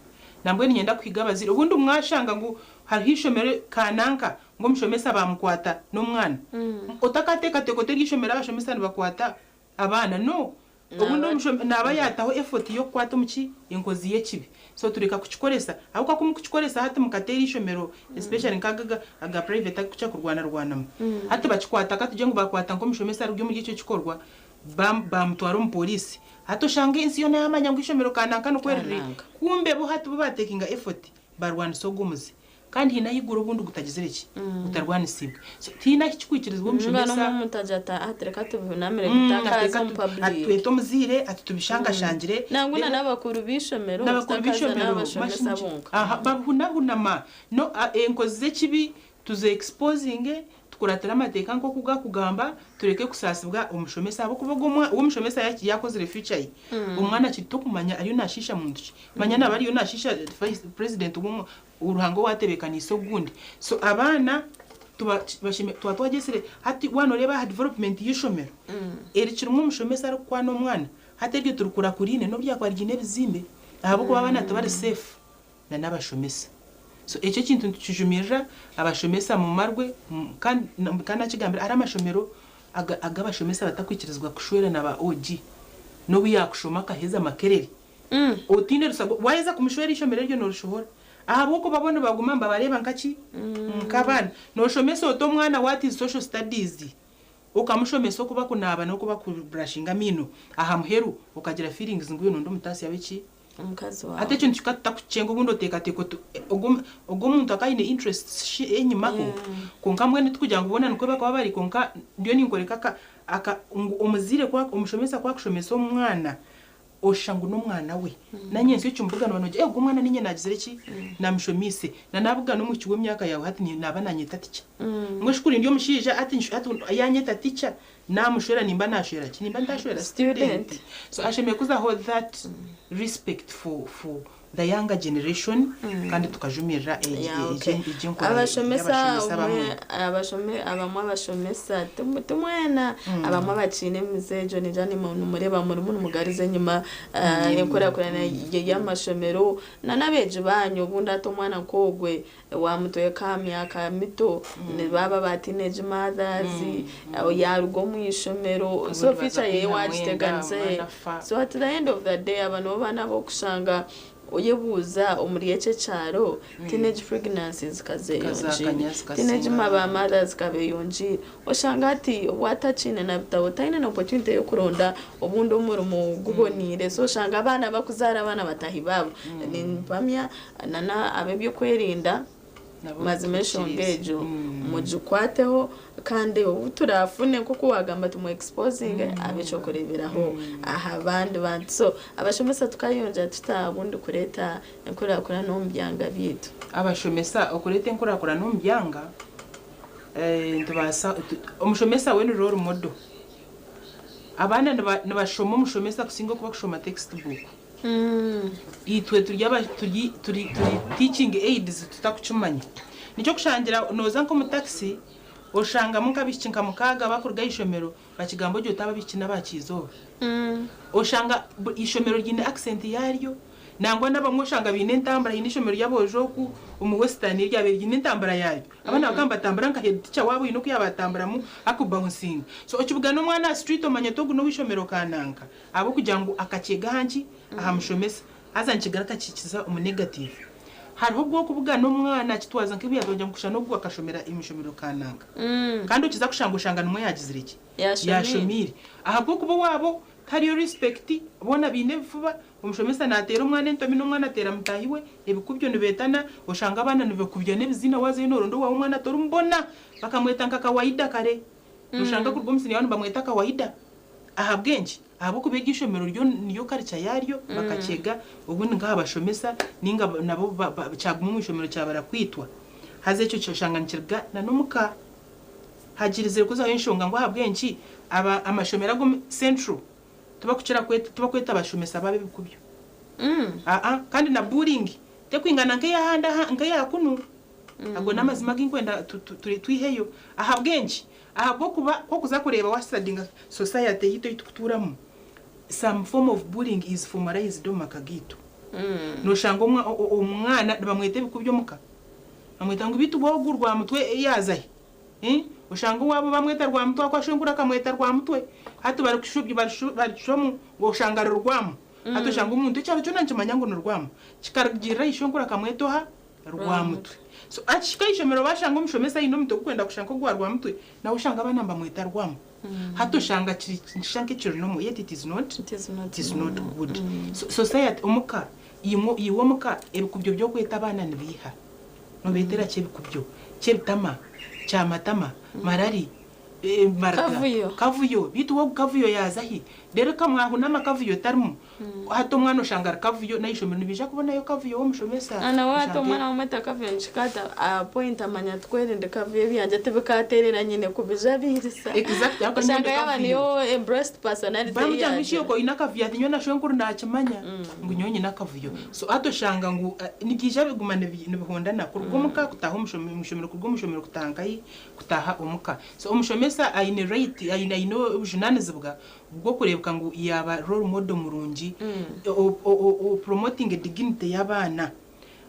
Nambwenu niinyenda kuhiga abazaire obundi mwashanga ngu hariho eishomero kananka ngu omushomesa baamukwata n'omwana, otakateekateeka oti eryo ishomero abashomesa nibakwata abaana, no. Obundi naaba yaataho effort y'okukwata omuki? Enkozi y'ekibi. So tureka kukikoresa ahabw'okuba ku mukukikoresa hati mukateera eishomero especially nk'ago aga private agakukira kurwanarwanamu, hati bakikwata katugire ngu baakwata nk'omushomesa ari omuri ekyo kikorwa, baamutwara omu pooriisi, hati oshange ensi yoona yaamanya ngu eishomero kananka nikwo riri, kumbe bo hati bo baatekinga effort baarwanisa ogwo muze. Kandi haine ahaiguru obundi gutagizire ki? Gutarwanisiibwe. So tihaine ahi kikwikirizibwa Niba omushomesa. n'omwe omuntu agira ati ati reka tubihunamire Ati tutakaza reka omu ati public. twete omuzaire ati tubishangashangire. Nangwa na Reero n'abakuru b'eishomero n'abakuru tutakaza b'eishomero n'abashomesa mashingi bonka. aha babihunahunama. No enkozi z'ekibi tuzi exposinge Tukuratire amateeka nk'oku gakugamba, tureke kusaasibwa omushomesa ahabw'okuba ogwo omushomesa yaakozire future ye, omwana akiri tokumanya ariyo naashiisha muntu ki. Manya naaba ariyo naashiisha vice president w'oruhanga owaatebeekaniise ogundi. So abaana tuba twaba twagyesire, hati waaba nooreeba aha development y'eishomero, erikirimu omushomesa arikukwana omwana, hati eryo turikurakuriine n'obu ryakuba riine ebizimbe ahabw'okuba abaana tibari safe. na n'abashomesa. So ekyo ekintu nitukijumirira abashomesa mumarwe kandi kandi nakigambira hariho amashomero aga ag'abashomesa batakwikirizibwa kushwera na ba OG n'obu yakushoma akaheza Makerere otiine rusa waheza kumushwera eishomero eryo norishohora ahabw'okuba bo nibaguma nibabareeba nkaki nk'abaana. Noshomesa ota omwana what is social studies okamushomesa oku bakunaaba n'oku bakuburashinga amaino aha muheru okagira feelings ngu oyu nondi omutaasya w'eki Omukazi Hati waawe. ekintu kikatakucenga obundi oteekateeka oti ogwo ogwo omuntu akaba aine interests shi enyimaho kwonka mbwenu tikugira ngu boona nikwo barikuba bari kwonka ndiyo ninkoreka aka aka ngu omuzaire ku omushomesa ku akushomesa omwana oshusha ngu n'omwana we. Nanyensya okimubugana oba noogira ogu omwana niinye naagizire ki naamushomiise. Na naabugana omwishiki w'emyaka yaawe hati naaba naanyeta tica. Mbwenu shi kuri ndi omushaija hati hati yaanyeta tica Namushwera nimba nashwera ki? Nimba ntashwera student. So ashemereire kuzaho that respect for for the younger generation kandi tukajumirira Yeah, okay. egyo enkora Abashomesa y'abashomesa obumwe abamwe. abashome abamwe abashomesa timu- timwena abamwe abakiine emize egyo ningira nimu- nimureeba murimu nimugariza enyima ah, enkurakurana y- y'amashomero na n'abeegi baanyu obundi hati omwana nk'ogwe Waamutweka aha myaka mito nibaaba ba teenage mothers yaaruga omu ishomero so Obundi baza future yeye kwihamu enda, waagiteganisa omwana afa. so at the end of the day aba nibo baana ab'okushanga oyebuuza omuri eki ekyaro teenage pregnancies ka Zikakanya, zeeyongyeire zikasinga teenage ba mothers ka beeyongyeire oshanga hati obu atakiine na bitabo taine na opportunity y'okuronda obundi omurimo guboneire so oshanga abaana bakuzaara abaana bataahi baabo nimpamya Na ab'eby'okwerinda mazima enshonga egyo mugikwateho kandi obu turaafune nk'oku waagamba tumu exposinge abe eky'okureeberaho aha bandi bantu. So abashomesa tukayongyera tuta obundi kureeta enkurakurana omu byanga byaitu? Abashomesa okureeta enkurakurana omu byanga, nitubaasa, omushomesa we ni role model. Abaana nibashoma omushomesa kusinga oku bakushoma textbook. Itwe turi aba turi turi turi teaching aids tutakukimanya. Nikyo kushangira noza nk'omu taxi oshangamu nk'abaishiki nka mukaaga bakuruga aha ishomero bakigamba ogye oti aba abaishiki n'aba Kyizooba. Oshanga ishomero ryine accent yaryo, Nangwa n'abamwe oshanga baine entambura, haine eishomero ry'aboojo oku omu Western eryabaire riine entambura yaayo. Abaana bakaba nibatambura nka head teacher waabo oine oku yaabatamburamu akubouncing. So okibugana omwana aha street omanya oti ogu n'ow'eishomero kananka ahabw'okugira ngu akakyega aha nki? Aha mushomesa. Haza nikigaruka kikiza omu negative. Hariho obw'okubugana omwana akitwaza nk'ebi yaatwaza ngu shana ogu akashomera omu ishomero kananka. Kandi okiza kushanga oshanga nimwo yaagizire ki? Yaashomiire. Ahabw'okuba owaabo tihariyo respect, boona baine ebifuba, omushomesa naateera omwana entomi n'omwana ateera mutaahi we, ebikubyo nibeetana, oshanga abaana nibakubya n'ebiziina waazayo nooronda owaawe omwana torimubona, bakamweta nka kawaida kare. Noshanga kuruga omu siniya nibamweta kawaida. Ahabw'enki? Ahabw'okuba eryo ishomero ryo niyo culture yaaryo, bakakyega, obundi nk'aha bashomesa nainga nabo kyaguma omu ishomero kyabara kwitwa. Haza ekyo oshanga nikiruga na n'omuka. Hagirizire kuzaho enshonga ngu ahabw'enki aba amashomero ag'omu Central tibakukira kweta tibakweta bashomesa baabo ebikubyo. Aa kandi na bullying tekwingana nk'ey'ahandi aha nk'eya kunu. Ago n'amazima agu nkwenda tu tu twiheyo. Ahabw'enki? Ahabw'okuba ku okuza kureeba wa studyinga society yaitu ei tukutuuramu, some form of bullying is formalized omu maka gaitu. Noshanga omwa omwana nibamweta ebikubyo omuka. Bamweta ngu beitu ogu Rwamutwe yaaza hi? Eeh oshanga owaabo bamweta Rwamutwe ahakuba shwenkuru akamweta Rwamutwe. Hati barikushubya barikicwamu ngu oshanga ari Rwamu. Hati oshanga omuntu ekyaro kyona nikimanya ngu ni Rwamu. Kikarugiirira aha ishwenkuru akamweta oha? Rwamutwe. So akihika aha ishomero bashanga omushomesa aine omutwe gurikwenda kushusha nk'ogwa Rwamutwe, nawe oshanga abaana nibamweta Rwamu. Hati oshanga kiri nikishusha nk'ekiri normal yet it is not, it is not good. So society omuka Imwe, iwe omuka, ebikubyo by'okweta abaana nibiiha? Nobeetera ki ebikubyo? Ky'ebitama? Kyamatama? Marari? Marga? Kavuyo. Kavuyo. Beitu we ogu Kavuyo yaaza hi? Reero kamwahunama Kavuyo tarimu. Hati omwana oshanga ari Kavuyo, n'aha ishomero nibaija kubonayo Kavuyo w'omushomesa. Na nawe hati Oshange. omwana wamweta Kavuyo nikihika hati aha point amanya ati kwerinde Kavuyo ebyangye tibikaterera nyine kubijabiirisa. Exactly, ahabw'okuba nyowe Oshanga ndi yaaba Kavuyo. niyo embraced personality ei Bamugira ngu yaagira. ishi oine akavuyo ati nyowe na shwenkuru naakimanya. Ngu nyowe nyine akavuyo. So hati oshanga ngu nibiija biguma nibihondana kuruga omuka kutaaha omu ishomero kuruga omu ishomero kutaaha nkahi? Kutaaha omuka. So omushomesa aine right, aine aine obujunaanizibwa bw'okureebeka ngu yaaba role model murungi, o promoting dignity y'abaana.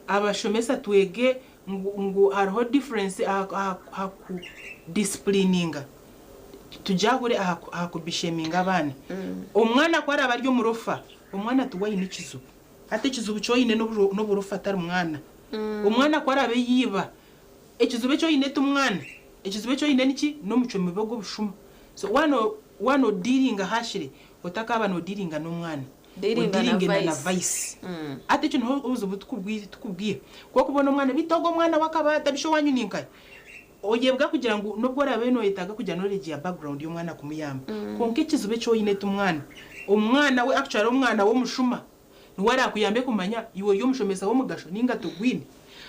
Abashomesa twege ngu ngu hariho difference aha aha aha ku disciplininga tugyahure aha aha kubisheminga abaana. Omwana ku araabe ari omurofa, omwana tiwe aine ekizibu. Hati ekizibu kyoine n'oburofa tari mwana. Omwana ku araabe yiiba, ekizibu eki oine ti mwana, ekizibu eki oine niki? N'omucwe mubi ogw'obushuma. So waaba waaba nodealinga harshly, otakaaba nodealinga n'omwana. Dealinga na Odealinge na vice. vice. Hati ekyo niho obuzibu tukubwiha. Ku okubona omwana beitu ogu omwana w'akabaata bisha owanyu ni nkahi? Oyebwa kugira ngu n'obu oraabe nooyetaaga kugira knowledge ya background y'omwana kumuyamba. Kwonka ekizibu eki oine ti mwana. Omwana we actually omwana w'omushuma niwe araakuyambe kumanya iwe ori omushomesa w'omugasho nainga togwine.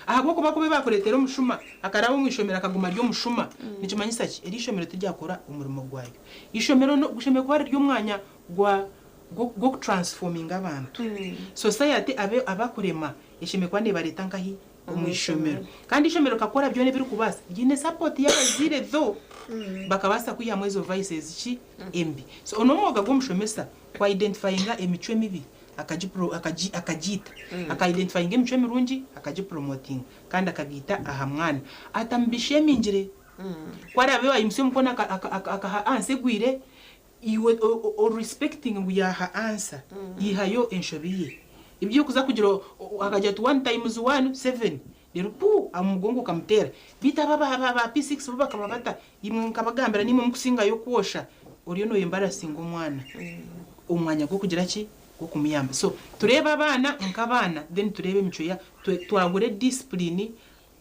Ahabw'okuba kuba baakureetera omushuma akaraba omu ishomero akaguma ari omushuma, nikimanyisa ki? Eri ishomero tiryakora omurimo gwaryo. Ishomero rishemereire kuba riri omwanya gwa gw'okutransforminga abantu. Society abe abakurema eshemereire kuba neebareeta nkahi? Omu ishomero. Kandi ishomero rikakora byona ebirikubaasa, ryine support y'abazaire though, bakabaasa kwihamu ezo vices ki? Embi. So n'omwoga gw'omushomesa ku identifyinga emicwe mibi akagiita, aka identifyinga emicwe mirungi akagipromotinga kandi akagiita aha mwana. Atamubishemingire. Ku araabe wayimutsya omukono akaha answer egwire, iwe orespecting ngu yaaha answer, yihayo enshobi ye. Eby'okuza kugira akagira ati one times one, seven, reero pu aha mugongo okamuteera. Beitu aba aba P6 bo bakaba bata, imwe nkabagambira nimwe mukusingayo kwosha, oriyo noyembarrassinga omwana omu mwanya gw'okugira ki? Gw'okumuyamba. So tureebe abaana nk'abaana then tureebe emicwe ya twagure discipline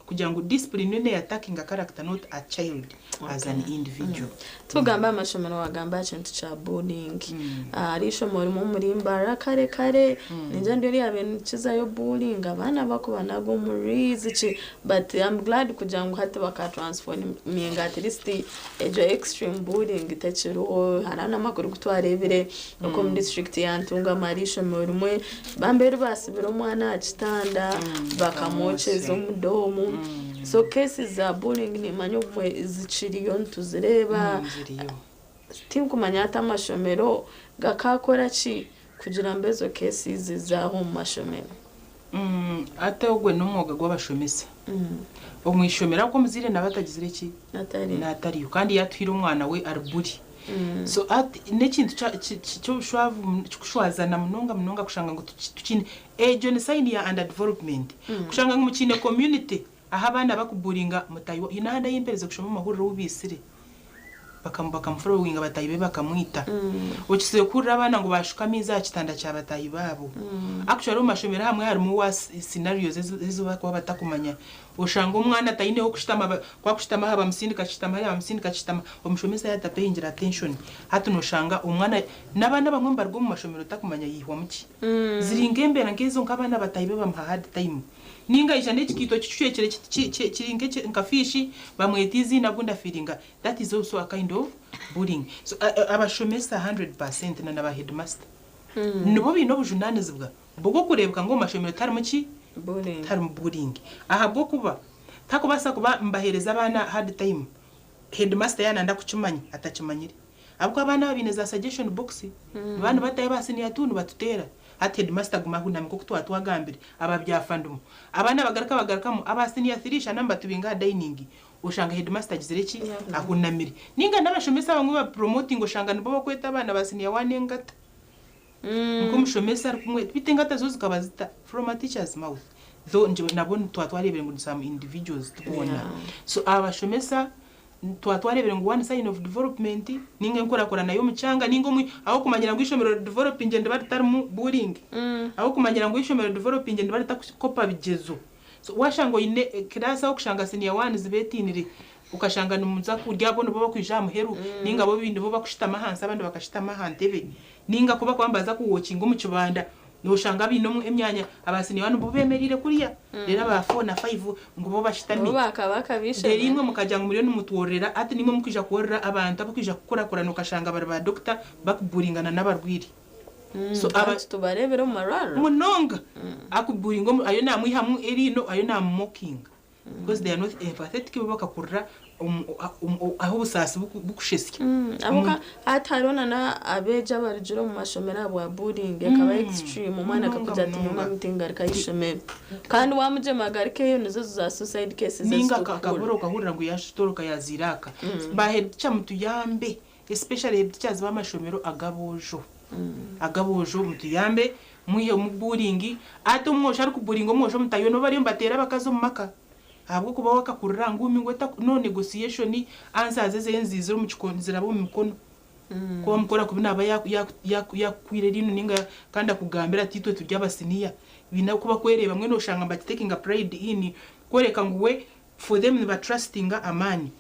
kugira ngu discipline yo neyattackinga character not a child as an individual. Tugamba amashomero wagamba aha kintu kya bullying. Hari ishomero rimwe omuri Mbarara kare kare ningira niryo ryabaire nirikizayo bullying abaana bakuba nago omuriizi ki but I'm glad kugira ngu hati bakatransforminga at least egyo extreme bullying tekiriho. Hariho n'amakuru agu twareebire oku omu district ya Ntungamo hari ishomero rimwe bambe ribasibire omwana aha kitanda bakamwokyeza omudomu. So cases za bullying nimanya obumwe zikiriyo nituzireeba. Tinkumanya hati amashomero gakakora ki Kugira ngu ezo cases zaaho omu mashomero. Ate ogwe n'omwoga gw'abashomesa. Omu ishomero ahabw'okuba omuzaire naaba atagizire ki? Naatariyo. Kandi yaatuhaire omwana we ari buri. So ati n'ekintu ky'obushwavu kikushwazana munonga munonga kushanga ngu tukiine egyo ni sign ya under development. Kushanga ngu mukiine community ahu abaana bakuburinga mutahi wa haine ahandi ahu mperize kushoma omu mahurire ou baitsire bakamuforowinga bataahi be bakamwita. Okizire kuhurira abaana ngu baashuka amaizi aha kitanda kya bataahi baabo. Actually omu mashomero ahamwe harimu worse scenarios ezi barikuba batakumanya. Oshanga omwana ataine h'okushutama, ku akushutama aha bamusindika akishutama hariya bamusindika akishutama, omushomesa yaaba atapeyingire attention hati noshanga omwana, n'abaana abamwe nibaruga omu mashomero otakumanya yaihwamu ki. Ziri nk'embeera nk'ezo nk'abaana bataahi be bamuha hard time. Ninga aija n'ekikaito kicwekire kiri nka fiishi bamweta eiziina obundi afiiringa that is also a kind of bullying. So abashomesa 100% na na ba headmaster nibo baine obujunanizibwa bw'okureebeka ngu omu mashomero tiharimu ki? Tiharimu bullying. Ahabw'okuba takubaasa kuba nibaheereza abaana hard time headmaster yaaba nayenda kukimanya atakimanyire. Ahabw'okuba abaana aba baine za suggestion box, nibaba nibatayo aba senior two nibatuteera. Hati headmaster aguma ahunami nk'oku twaba twagambire, aba byafandumu. Abaana bagaruka bagarukamu, aba senior three shana nibatubinga aha dining, oshanga headmaster agizire ki? Ahunamire. Ninga n'abashomesa abamwe bapromotinga oshanga nibo bakweta abaana ba senior one engata. Nk'omushomesa arikumweta, beitu engata zo zikaba zita? From a teacher's mouth. Though nabwo twaba twareebire ngu ni some individuals tiboona. So abashomesa Twaba twareebire ngu one sign of development ninga enkurakurana y'omukyanga ninga omu ahabw'okumanyira ngu eishomero ridevelopingire niriba ritarimu bullying, ahabw'okumanyira ngu eishomero ridevelopingire niriba ritakukopa bigyezo. So washanga oine class ahu okushanga senior ones beetiinire okashanga nimuza kurya bo nibo bakwija aha muheru ninga bo nibo bakushutama ahansi abandi bakashutama aha ntebe ninga ku bakuba nibaza kuwokinga omu kibanda Noshanga baine emyanya aba senior one bo bemereire kuriya reero aba four na five ngu bo bashutami. Bo bakaba akabishana. Reero imwe mukagira ngu muriyo nimutwororera hati nimwe mukwija kworora abantu abakwija kukurakurana okashanga bari ba doctor bakuburingana n'abarwaire. So aba. Kandi tubareebire omu marwariro. Munonga. Akuburinga omu ariyo namwihamu eriino ariyo namumokinga. Because they are not empathetic bo bakakurira omu ahu obusaasi bukushesya. Ahabw'okuba hati hariho na abeegi abarugire omu mashomero ahabwa bullying ekaba extreme omwana akakugira ati nyowe mami tingaruka aha ishomero kandi wamugyema agarukeyo nizo za suicide cases ezi Ninga turikuhurira. akabura okahurira ngu yatoroka yaza Iraq. Ba head teacher mutuyambe especially head teachers b'amashomero ag'aboojo ag'aboojo mutuyambe Mwihemu bullying, ati omwojo arikuburinga omwojo omutayo nibo bariyo nibateera abakazi omu maka ahabw'okuba we akakurira ngumi ngu no negotiation answers eze nziizire omu kikoomi ziraba omu mikono. Ku wamukora kubi naaba yakukwire eriino ninga kandi akugambire ati itwe turi abasiniya. Baine oku bakwereeba mbwenu oshanga nibakitekinga pride in kworeka ngu we for them nibatrustinga amaani.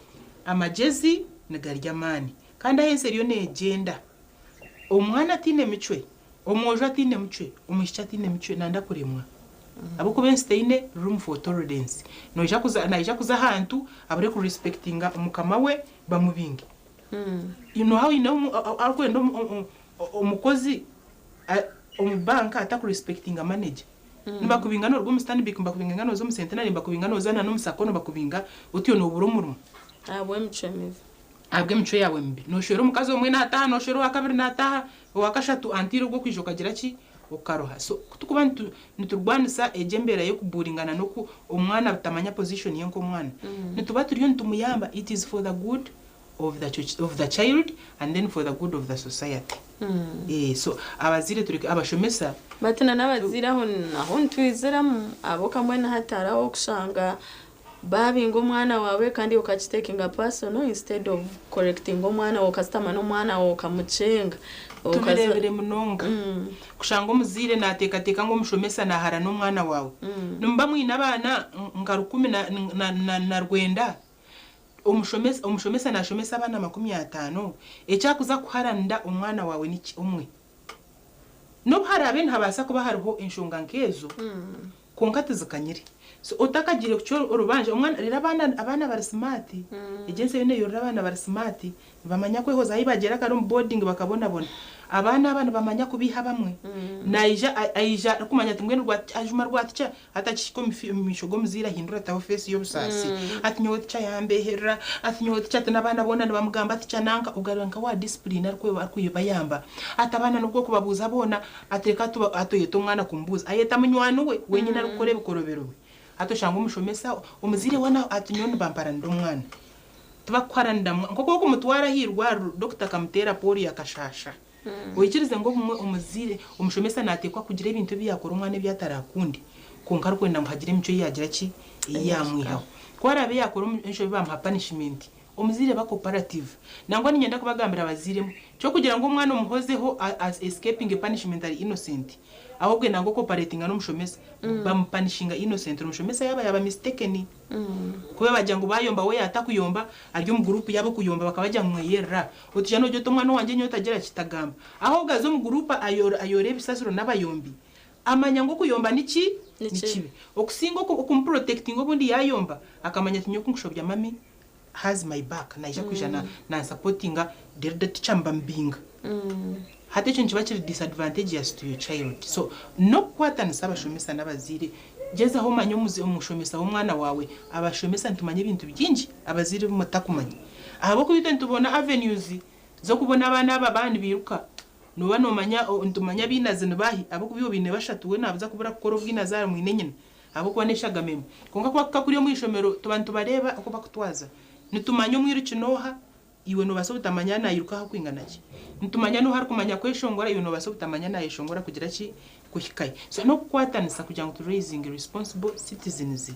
Amagyezi nigarya amaani kandi ahu ensi eriyo negyenda Omwana ataine micwe, omwojo ataine mucwe, omwishiki ataine micwe nanda kuremwa. Ahabw'okuba ensi teine room for tolerance. Noija kuza, naija kuza ahantu abure ku respectinga mukama we bamubinge. Nooha oine arikwenda omukozi omu bank ataku respectinga manager? Nibakubinga noruga omu Stanbic, nibakubinga noza omu Centenary, nibakubinga noza na n'omu Sacco, nibakubinga otyo nobura omurimo. Ahabw'emicwe mibi. Ahabw'emicwe yaawe mibi. Nooshwera omukazi omwe naataaha, nooshwera owa kabiri naataaha, owa kashatu antiire ogwo okwija okagira ki? Okaruha. So ku turikuba niturwanisa egyo embeera y'okuburingana n'oku omwana butamanya position ye nk'omwana, nituba turiyo nitumuyamba, it is for the good of the of the child and then for the good of the society. So abazaire tureke abashomesa. Bati na n'abazaire aho naho nitwiziramu ahabw'okuba mbwenu hati hariho ah'okushanga Baabinga omwana waawe kandi okakitekinga personal instead of correctinga omwana waawe okasitama n'omwana waawe okamukyenga. Tubireebire munonga kushanga omuzaire naateekateeka ngu omushomesa naaharana omwana waawe. Nimuba mwine abaana nka rukumi na rwenda, omushomesa naashomesa abaana 50, eki arikuza kuharanira omwana waawe niki omwe? N'obu haraabe nihabaasa kuba hariho enshonga nk'ezo, kwonka tizikanyire. So otakagiire kucwa orubanja omwana reero abaana abaana bari smart, egyo ensi eriyo neyorora abaana bari smart, nibamanya kwehoza ahi bagyera kare omu boarding bakabonabona. Abaana aba nibamanya kubiiha abamwe. Naija aija arikumanya ati mbwenu rwa ajuma rwa tica hati akihika omu maisho g'omuzaire ahindura ataho feesi y'obusaasi ati nyowe tica yambeeherera ati nyowe tica ati n'abaana boona nibamugamba tica nanka ogaruka nka wa discipline arikubayamba ati abaana nibwo okubabuuza boona ati reka ati oyete omwana kumubuuza ayeta munywani we wenyine arikukora ebikorobero bye hati oshanga omushomesa omuzaire weena ati nyowe nibamparanira omwana Tibakuharanira mwa nk'oku okumutwara aha irwariro dokita akamuteera polio akashaasha. Oikirize ngu obumwe omuzaire, omushomesa naateekwa kugira ebintu ebi yaakora omwana ebi ataraakunde kwonka arikwenda ngu hagire emicwe ei yaagira ki? Ei yaamwihaho. Ku araabe yaakora enshobi baamuha punishment, omuzaire ba cooperative. Nangwa niinyenda kubagambira bazaire mwe, ky'okugira ngu omwana omuhozeho a escapinge punishment ari innocent, ahobwe nangwa ocooperatinga n'omushomesa, bamupanishinga innocently, omushomesa yaaba yaaba mistaken. Kuba bagira ngu bayomba we yatakuyomba ari omu group yabo kuyomba bakabagira ngu mweyerera oti shana ogira oti omwana owangye nyowe tagira ki tagamba ahobwe aza omu group ayora ebisasiro nabayombi amanya ngu okuyomba niki nikibi okusinga okumu protectinga obundi yayomba akamanya ati nyowe kunkushobya mummy has my back naija kwija nansapotinga rero teacher nibamubinga hati ekyo nikiba kiri disadvantageous to your child so nokukwatanisa abashomesa nabazaire Gyezaho omanye omushomesa w'omwana waawe. Abashomesa nitumanya ebintu bingi abazaire ebi mutakumanya. Ahabw'okuba itwe nitubona avenues z'okubona abaana aba baaba nibairuka. Nooba noomanya, nitumanya abainazi ni baahi ahabw'okuba iwe obaine bashatu we naabuza kubura kukora obwinazi ahari mwine nyina ahabw'okuba n'eshagama emwe. Kwonka ku bakuhika kuriya omu ishomero tuba nitubareeba oku bakutwaza. Nitumanya omwiruki n'oha, Iwe noobaasa obutamanya nairuka aha kwingana ki. Nitumanya n'oha arikumanya kweshongora, iwe noobaasa obutamanya naayeshongora kugira ki, kuhikayo. So n'okukwatanisa kugira ngu tu raisinge responsible citizens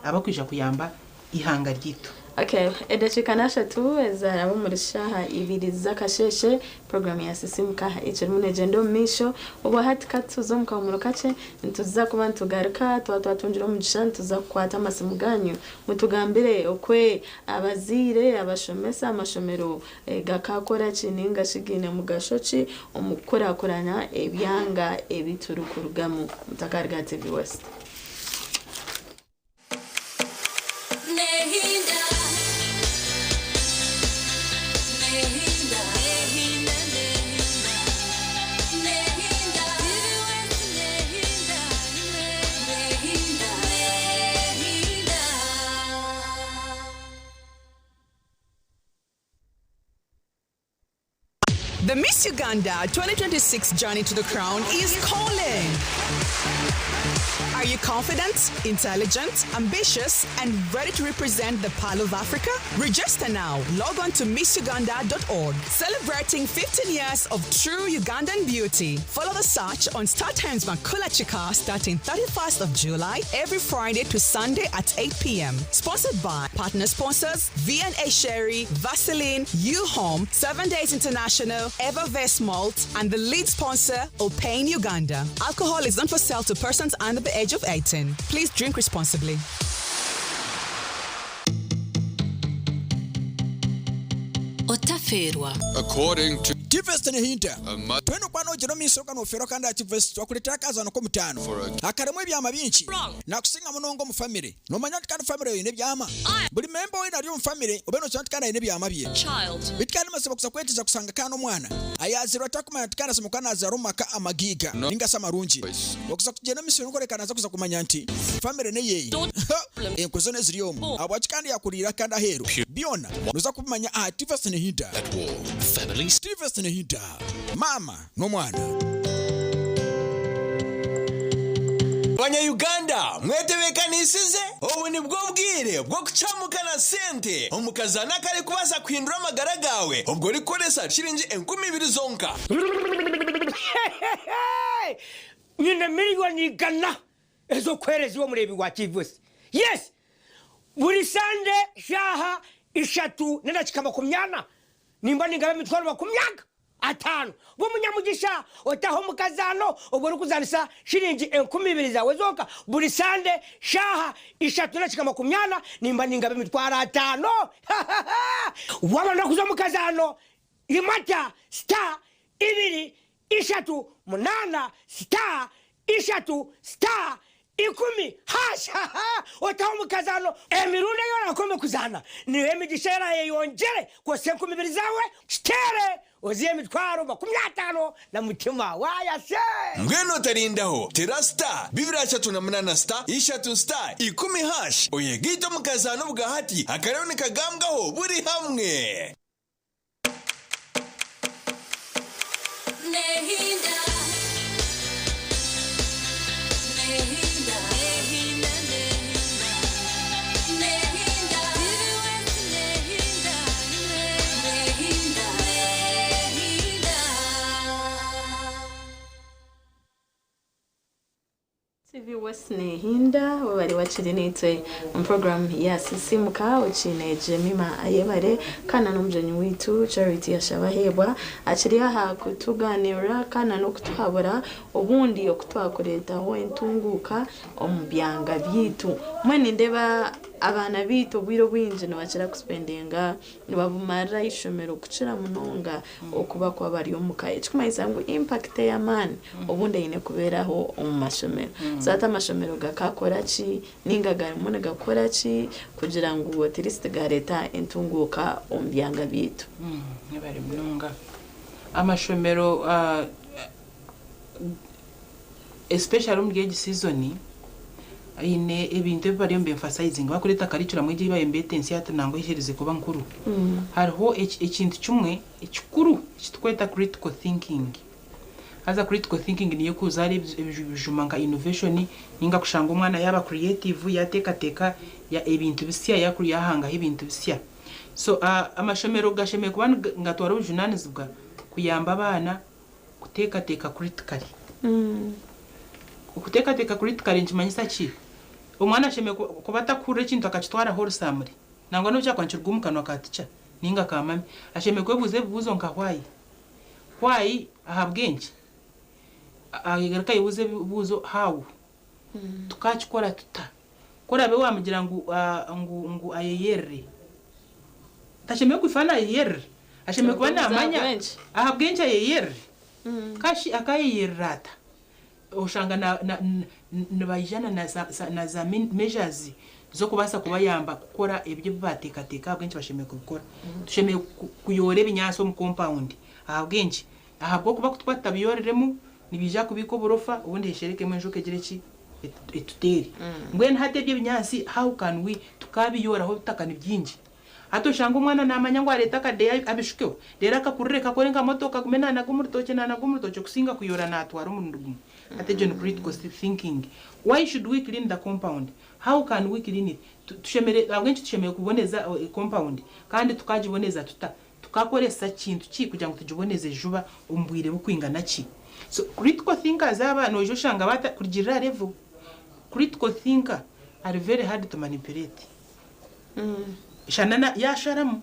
abakwija kuyamba eihanga ryaitu. Okay, edakiika n'ashatu ezaraba omuri shaaha ibiri z'akasheeshe, puroguraamu ya Sisiimuka ekirimu neegyenda omu maisho. Obwa hati ka tuze omu kahumuro kakye, nituza kuba nitugaruka twaba twatungire omugisha nituza kukwata amasimu gaanyu mutugambire oku Abazaire, abashomesa, amashomero gakakora ki ninga shi gaine mugasho ki omu kukurakurana ebyanga ebi turikurugamu? Mutakaruga TV West. The Miss Uganda 2026 Journey to the Crown is calling. Are you confident, intelligent, ambitious, and ready to represent the Pearl of Africa? Register now. Log on to missuganda.org. Celebrating 15 years of true Ugandan beauty. Follow the search on Star Times Makula Chika starting 31st of July every Friday to Sunday at 8 p.m. Sponsored by partner sponsors V&A Sherry, Vaseline, U Home, 7 Days International, Evervest Malt, and the lead sponsor, Opain Uganda. Alcohol is not for sale to persons under the age of 18. Please drink responsibly. Otafeerwa. According to. Tivest nehinda. Twena okuba nogyenda omu maisho ga nofeerwa kandi aha Tivest twakureetera akazaano k'omutaano akarimu ebyama bingi nakusinga munonga omu famire. Nomanya nti kandi famire yawe eine ebyama? Buri memba weena ari omu famire obe nokira nti kandi aine ebyama bye. Beitu kandi mazima kuza kwetegyereza kusanga kandi omwana ayazairwe atakumanya nti kandi asemeriire kuba nazaarwa omu maka amagaiga ninga shi amarungi. Okuza kugyenda omu misiri n'okworeka naza kuza kumanya nti famire n'eyeye. Enkwe zoona eziri omu ahabwaki kandi yakuriire kandi aheeru byona noza kubimanya aha Tivest Nehinda. Tivest Nehinda maama n'omwana. Banya Uganda mwetebekanisize? Obu nibwo bwire bw'okucamuka na sente omu kazaano akarikubaasa kuhindura amagara gaawe obwo orikukoresa shiringi 2000 zonka. Nyine miriyoni igana ez'okuheereza iwe omureebi wa TV Yes! Buri Sande shaaha ishatu n'edakiika makumyana nimba ningaba emitwaro makumyaga ataano. Ba omunyamugisha otaahe omu kazaano obwo orikuzaanisa shiringi 2000 zaawe zonka. Buri Sande shaaha ishatu n'edakiika makumyana nimba ningaba emitwaro ataano. Waaba noyenda kuza omu kazaano, imata star ibiri ishatu munaana star ishatu star 10 hash haha otaho omukazaano emirundi ei orakome kuzaana niyo emigisha erayeyongyere kwosya 20 zaawe kiteere ozihe 250,000 na mutima wayase. Mbwenu otarindaho, tera star 238 star 3 star 10 hash oyegaite omu kazaano obwahati akariyo nikagambwaho buri hamwe. TV West Nehinda webare wakiri naitwe omu program ya Sisimuka okiine Jemima Ayebare kana n'omugyenyi waitu Charity Ashabahebwa akiri aha kutuganirira kana n'okutuhabura obundi okutwakureetaho entunguuka omu byanga byaitu. Mbwenu nindeeba abaana baitu obwire obwingi nibakira kusipendinga nibabumarira ishomero kukira munonga okuba kuba bari omuka ekikumanyisa ngu impact ey'amaani obundi eine kubeeraho omu mashomero. So hati amashomero gakakora ki ninga garimu nigakora ki kugira ngu at least gareeta entunguuka omu byanga byaitu? Bari munonga amashomero, especially omuri egi season, aine ebintu ebi bariyo niba-emphasizing bakureeta curriculum egi ei bariyo nibeeta ensya hati nangwa eherize kuba nkuru. Hariho ekintu kimwe ekikuru ekiturikweta critical thinking. Haza critical thinking niyo ekuzaara ebijuma nka innovation ninga kushanga omwana yaaba creative, yateekateeka ebintu bisya, yahangaho ebintu bisya. So amashomero gashemereire kuba nigatwara obujunaanizibwa kuyamba abaana kuteekateeka critically. Okuteekateeka critically nikimanyisa ki? Omwana ashemereire kuba atakuhurira ekintu akakitwara wholesomely. Nangwa n'obu kyakuba nikiruga omu kanwa ka teacher ninga ka mami. Ashemereire kwebuuza ebibuuzo nka why? Why ahabw'enki? Agaruke ayebuuze ebibuuzo how? Tukakikora tuta? Ku oraabe waamugira ngu ayeyerere, tashemereire kwifa naayeyerera. Ashemereire kuba naamanya ahabw'enki ayeyerere. Kashi akayeyerera ata? Oshanga nibaijana na za measures z'okubaasa kubayamba kukora ebyo ebi baateekateeka ahabw'enki bashemereire kubikora. Tushemereire kuyoora ebinyaatsi omu compound. Ahabw'enki? Ahabw'okuba ku tukuba tutabiyooreremu nibiija kubiika oburofa obundi hesherekemu enjoka egire ki? Etuteere. Mbwenu hati ebyo ebinyaatsi how can we tukabiyooraho obutaka ni bwingi. Hati oshanga omwana naamanya ngu areete akadeeya abishukeho reero akakurire kakore nka motoka agume naanaga omu rutookye naanaga omu rutookye kusinga kuyoora naatwara omurundi gumwe. Hati egyo ni critical thinking. Why should we clean the compound? How can we clean it? Tushemereire ahabw'enki tushemereire kuboneza compound kandi tukagiboneza tuta? Tukakoresa kintu ki kugira ngu tugiboneze juba omu bwire bukwingana ki? So critical thinkers aba noija oshanga bata kurugiirira aha level. Critical thinker ari very hard to manipulate. Shana yaasharamu.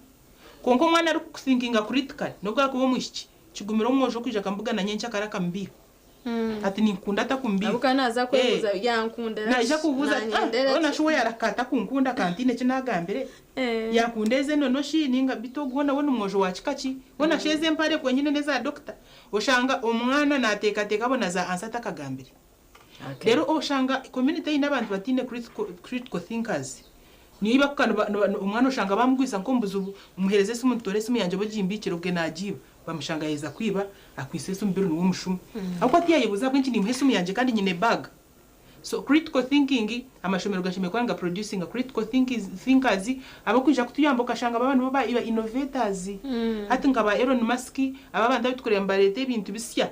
Kwonka omwana arikukuthinkinga critically n'obu arikuba omwishiki, kigumire omwojo kwija akamubugana nyencakare akamubiiha. Ati ninkukunda atakumbiiha. Ahabw'okuba naaza kwebuuza yankundira ki? Naija kubuuza ati, ah, Nanyendera hoona ki? shi we yaraka atakunkunda akantiina eki naagambire? Yankunda ezi enono shi ninga beitu ogu hoona we n'omwojo wa kika ki? Hoona shi ezi empare kwenyine n'eza dokita? Oshanga omwana naateekateeka abona za answer atakagambire. Reero oshanga community eine abantu bataine critical thinkers. Niyo ei bakuka omwana oshanga bamugwisa nk'omu buzibu, muheereze esimu ntoore esimu yangye ogiimbiikire obwe naagiiba. Bamushanga yaaheza kwiba, akwitse esimu biri niwe omushuma. Ahabw'okuba tiyayebuuza ahabw'enki niimuha esimu yangye kandi nyine bag. So critical thinking, amashomero gashemereire kuba nigaproducinga critical thinkers abarikwija kutuyamba okashanga baaba nibo ba innovators. Hati nka ba Elon Musk, aba abantu abu turikureeba nibareeta ebintu bisya,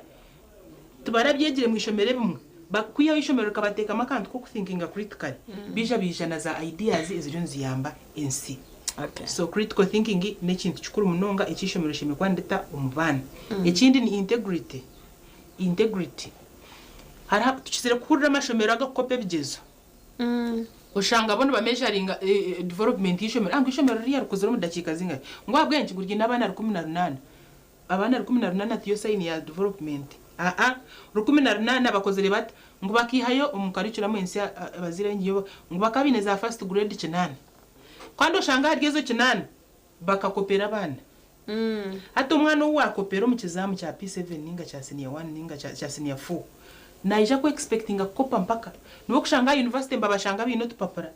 Tibarabyegire mu ishomero ebimwe. Kwihaho eishomero rikabateekamu akantu k'okuthinkinga critically, baija baija na za ideas eziriyo niziyamba ensi. So critical thinking n'ekintu kikuru munonga eki eishomero rishemereire kuba nirita omu baana. Ekindi ni integrity. Integrity. Hariho tukizire kuhurira amashomero agakukopa ebigyezo. Oshanga bo nibameasuringa development y'eishomero, ah ngu eishomero ririya rikuzire omu dakiika zingahi? Ngu ahabw'enki? Ngu ryine abaana 18. Abaana 18 tiyo sayini ya development aa 18 bakozire bata ngu bakaihayo omu curriculum ensya abazaire baingi ngu bakaba baine za first grade kinaana kandi oshanga ahari ezo kinaana bakakopera abaana hati omwana ou wakopera omu kizaamu kya P7 ninga kya senior one ninga kya senior four. Naija ku expectinga kukopa mpaka. Niwe okushanga aha university mbabashanga baine otupapura.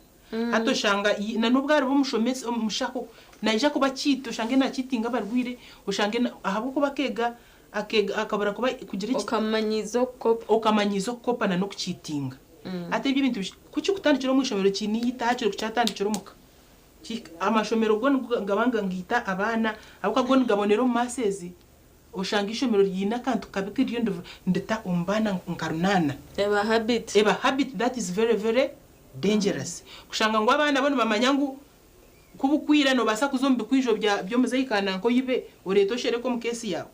Hati oshanga na n'obu ariba omushomesa omushaho naija kuba akiita oshange nakiitinga abarwaire oshange ahabw'okuba akeega akeega akabura kuba kugira eki Okamanyiiza okukopa. Okamanyiiza okukopa na n'okukiitinga. Hati ebyo ebintu ku kirikutandikira omu ishomero kiine eita hakiri ku kyatandikira omuka. Kihika amashomero go nigaba nigaita abaana ahabw'okuba go nigabonera omu maaso ezi. Oshanga eishomero riine akantu kabi kiriyo nirita omu baana nka runaana. Eba habit. Eba habit that is very very dangerous. Kushanga ngu abaana bo nibamanya ngu ku bukwira nobaasa kuza omu bikwijo by'omuzeeyi kananka oyibe oreete oshereke omu case yaawe.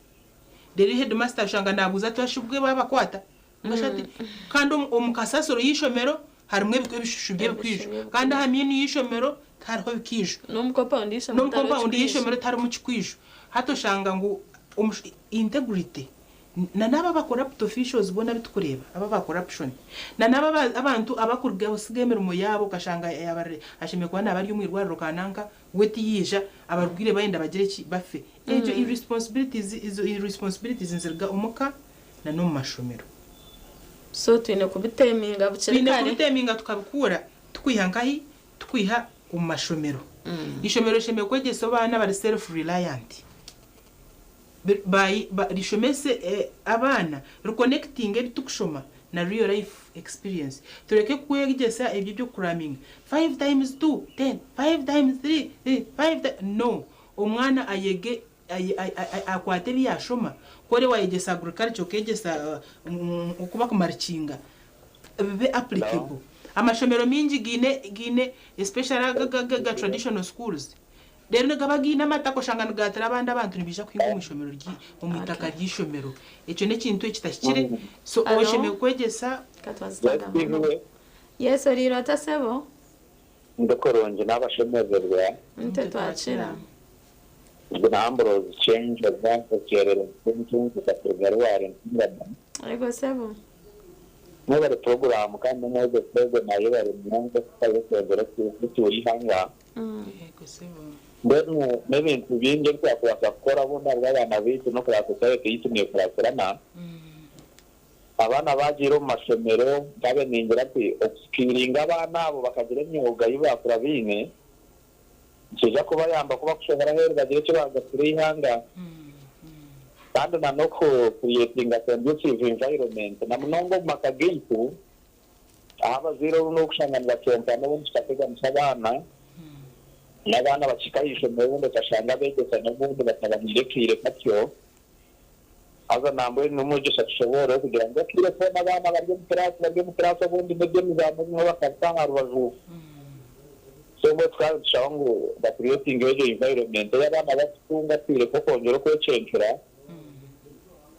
Reero headmaster oshanga nabuuza ati ashubwe babakwata? Mbwenu shi ati kandi omu kasasiro y'eishomero harimu ebishushu by'ebikwijo kandi aha miini y'eishomero tihariho bikaijo. N'omu compound y'eishomero N'omu tihariho compound kikwijo. y'eishomero tiharimu kikwijo. Hati oshanga ngu integrity na n'aba aba corrupt officials boona abu turikureeba aba aba corruption na n'aba abantu abarikuruga kusiga emirimo yaabo okashanga yaaba ashemereire kuba naaba ari omu irwariro kananka we tiyaija abarwaire bayenda bagire ki bafe. Egyo irresponsibilities ezo irresponsibilities niziruga omuka na n'omu mashomero. So twine kubiteminga bukiri Twine kare. kubiteminga tukabikuura tukwiha nkahi? Tukwiha omu mashomero. Eishomero rishemereire kwegyesa abaana abari self reliant. Rishomese abaana, riconnectinge ebi turikushoma na real life experience. Tureke kwegyesa ebyo eby'okukuraminga, five times two, ten, five times three, five ti no. Omwana ayege akwate ebi yaashoma. Ku ori waayegyesa agriculture okeegyesa oku bakumarikinga, bibe applicable. Amashomero maingi gaine gaine especially aga aga traditional schools, reero nigaba gaine amataka oshanga nigaatira abandi abantu nibaija kuhinga omu ishomero omu itaka ry'eishomero. Ekyo n'ekintu ekitahikire. So Halo? oshemereire kwegyesa. Yes, oriire ota sebo? Ndi kurungi nabashemererwa. Nitwe twakira. Ndi na Ambrose Kyenjoga okyererezi Ntunguka kuruga Rware Ntungamo. Yego sebo. Mwebare puroguraamu kandi n'omwegyesa ogwo nayebare munonga okufayo okwongyera okutuura eihanga. Mbwenu n'ebintu bingi ebi twakubaasa kukora obundi ahabw'abaana baitu n'okureba society yaitu nekurakurana. Abaana baagiire omu mashomero nkabe ningira nti okusikiiringa abaana abo bakagira emyoga ei baakura baine nikiija kubayamba ku bakushohora aheeru bagire eki baagasira eihanga kandi na n'oku creatinga conducive environment na munonga omu maka gaitu ahu abazaire obundi orikushanga nibacompana obundi kikateganisa abaana n'abaana bakihika aha ishomero obundi okashanga abeegyesa n'obundi batabahaire kaire katyo. Haza nambwenu n'omwegyesa tushoboore kugira ngu akaire koona abaana bari omu kiraasi bari omu kiraasi obundi n'eby'emizaano ebimwe bakabita aha rubaju. So mbwenu tukaba nitushaba ngu ba creatinge egyo environment ei abaana barikutunga akaire k'okwongyera okwecencura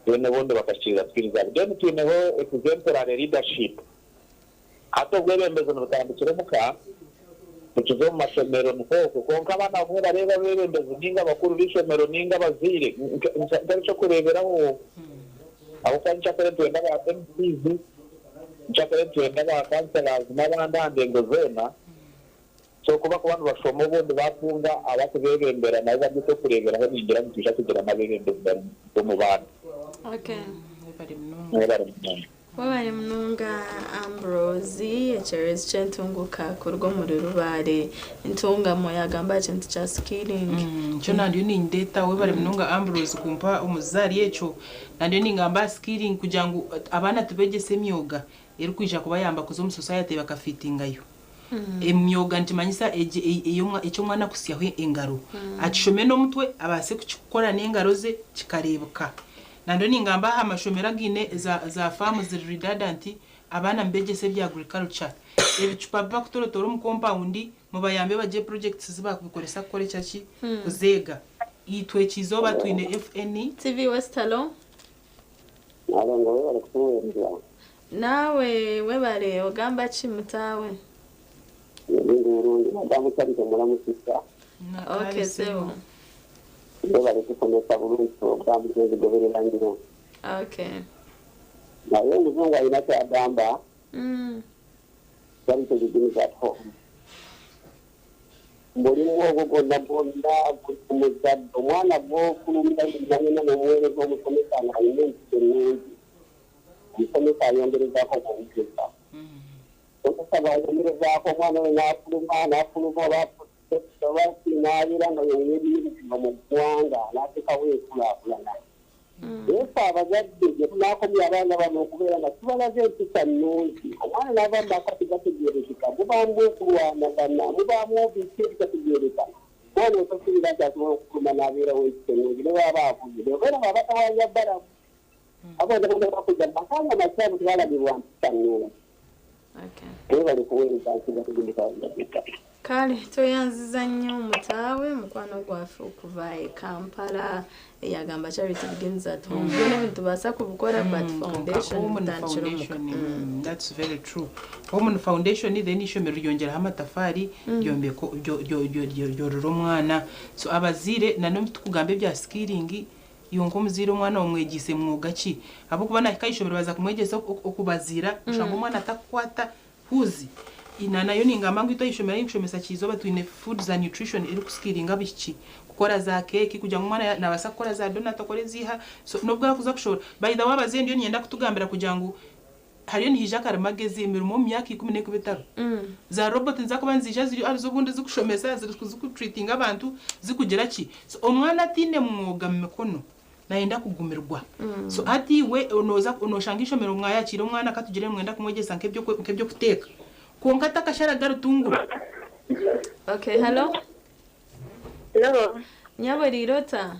then obundi bakakiriza skills zaabo. Then twineho exemplary leadership. Hati obwebembezi nibutandikira omuka bukiza omu mashomero nikwo okwo kwonka abaana abamwe bareeba abebembezi ninga abakuru b'eishomero ninga abazaire nk'ekyokureeberaho ahabw'okuba nkyakare nitwenda ba MPs, nkyakare nitwenda ba councillors n'abandi aha ndengo zoona so ku bakuba nibashoma obundi batunga abakubebembera nabo bari eky'okureeberaho ningira nitwija kugira n'abebembezi barungi omu baana. Okay. Mwebare munonga. Webare munonga Ambrose, ekyererezi ky'entunguka kuruga omuri Rubare. Entungamo yagamba aha kintu kya skilling. Nikyo nandiyo nindeta webare munonga Ambrose kumpa omuzaari ekyo nandiyo ningamba aha skilling kugira ngu abaana tubegyese emyoga erikwija kubayamba kuza omu society bakafitingayo. Emyoga nikimanyisa egi eki omwana akusyaho engaro akishome n'omutwe abaase kukikora n'engaro ze kikareebeka. Nandiyo ningamba aha mashomero againe za faamu ziri redundant abaana mubegyese ebya agriculture. Ebicupa bi bakutorotoora omu compound mubayambe bagire projects zi bakubikoresa kukora ekyaki kuzeega. Itwe ekiizooba twine FN. TV West Halo. Nalongo webale kutuweereza. Naawe webale ogamba ki mutaawe? Ndi burungi madamu Charity mulamusisa. Okay sebo. Webale kusomesa bulungi puroguramu tuzigoberera nnyo. Okay. Naye omuzungu alina kyagamba Charity begins at home. Mulimu ogwo gwonna gwonna guli ku muzadde omwana gw'ofulumya yonna n'omuweereza omusomesa ng'alina empisa ennungi. Omusomesa ayongerezaako obwongereza. Omusomesa bw'ayongerezaako omwana oyo n'afuluma, n'afuluma oba oba ki n'abeera nga y'ebizibu mu ggwanga n'ateekawo enkulaakulana. Naye ffe abazadde gye tunaakomya abaana bano okubeera nga tubalaze empisa nnungi, omwana n'ava mu maka tegategeerekeka, mubaamu okulwanagana, mubaamu biki ebitategeereka, omwana otosuubira nti asobola okufuluma n'abeerawo empisa ennungi ne bw'aba avuze. Obeera ng'abatawaanya bbalamu. Abo bagenda bakujja mu maka nga makyamu tebalagibwa mpisa nnungi. Mwebale kuweereza nsiga kugindika wajjajja. Kale tweyanziza nnyo mutaawe mukwano gwaffe okuva e Kampala eyagamba charity begins at home. Byona ebintu tubaasa kubikora but foundation Home and bitandikira omuka. foundation, that's very true. Home and foundation then ishomero ryongyeraho amatafaari ryombeka ryorora omwana. So abazaire na n'obu tukugamba ebya skilling yonka omuzaire omwana omwegyise mwoga ki ahabw'okuba nahika aha ishomero baza kumwegyesa okubaziira oshanga omwana atakukwata huuzi. Na nayo ningamba ngu itwe aha ishomero ahu nkushomesa Kizooba twine foods and nutrition erikusikiringa abaishiki kukora za keeki kugira ngu omwana nabaasa kukora za donut akore ziiha so n'obu arikuza kushohora. By the way abazaire ndiyo niinyenda kutugambira kugira ngu hariyo nihaija akarimagezi emirimo omu myaka ikumi n'ekuba etariho. Za robot niziza kuba niziija ziri aharizo obundi zikushomesa, zikutreatinga abantu, zikugira ki. So omwana ataine mwoga mu mikono nayenda kugumirwa. So hati iwe nooza nooshanga eishomero mwayakiira omwana katugire nimwenda kumwegyesa nk'eby'okuteeka kwonka atakasharaga rutunguru. Okay, hello. Hello. Nyabo Rirota.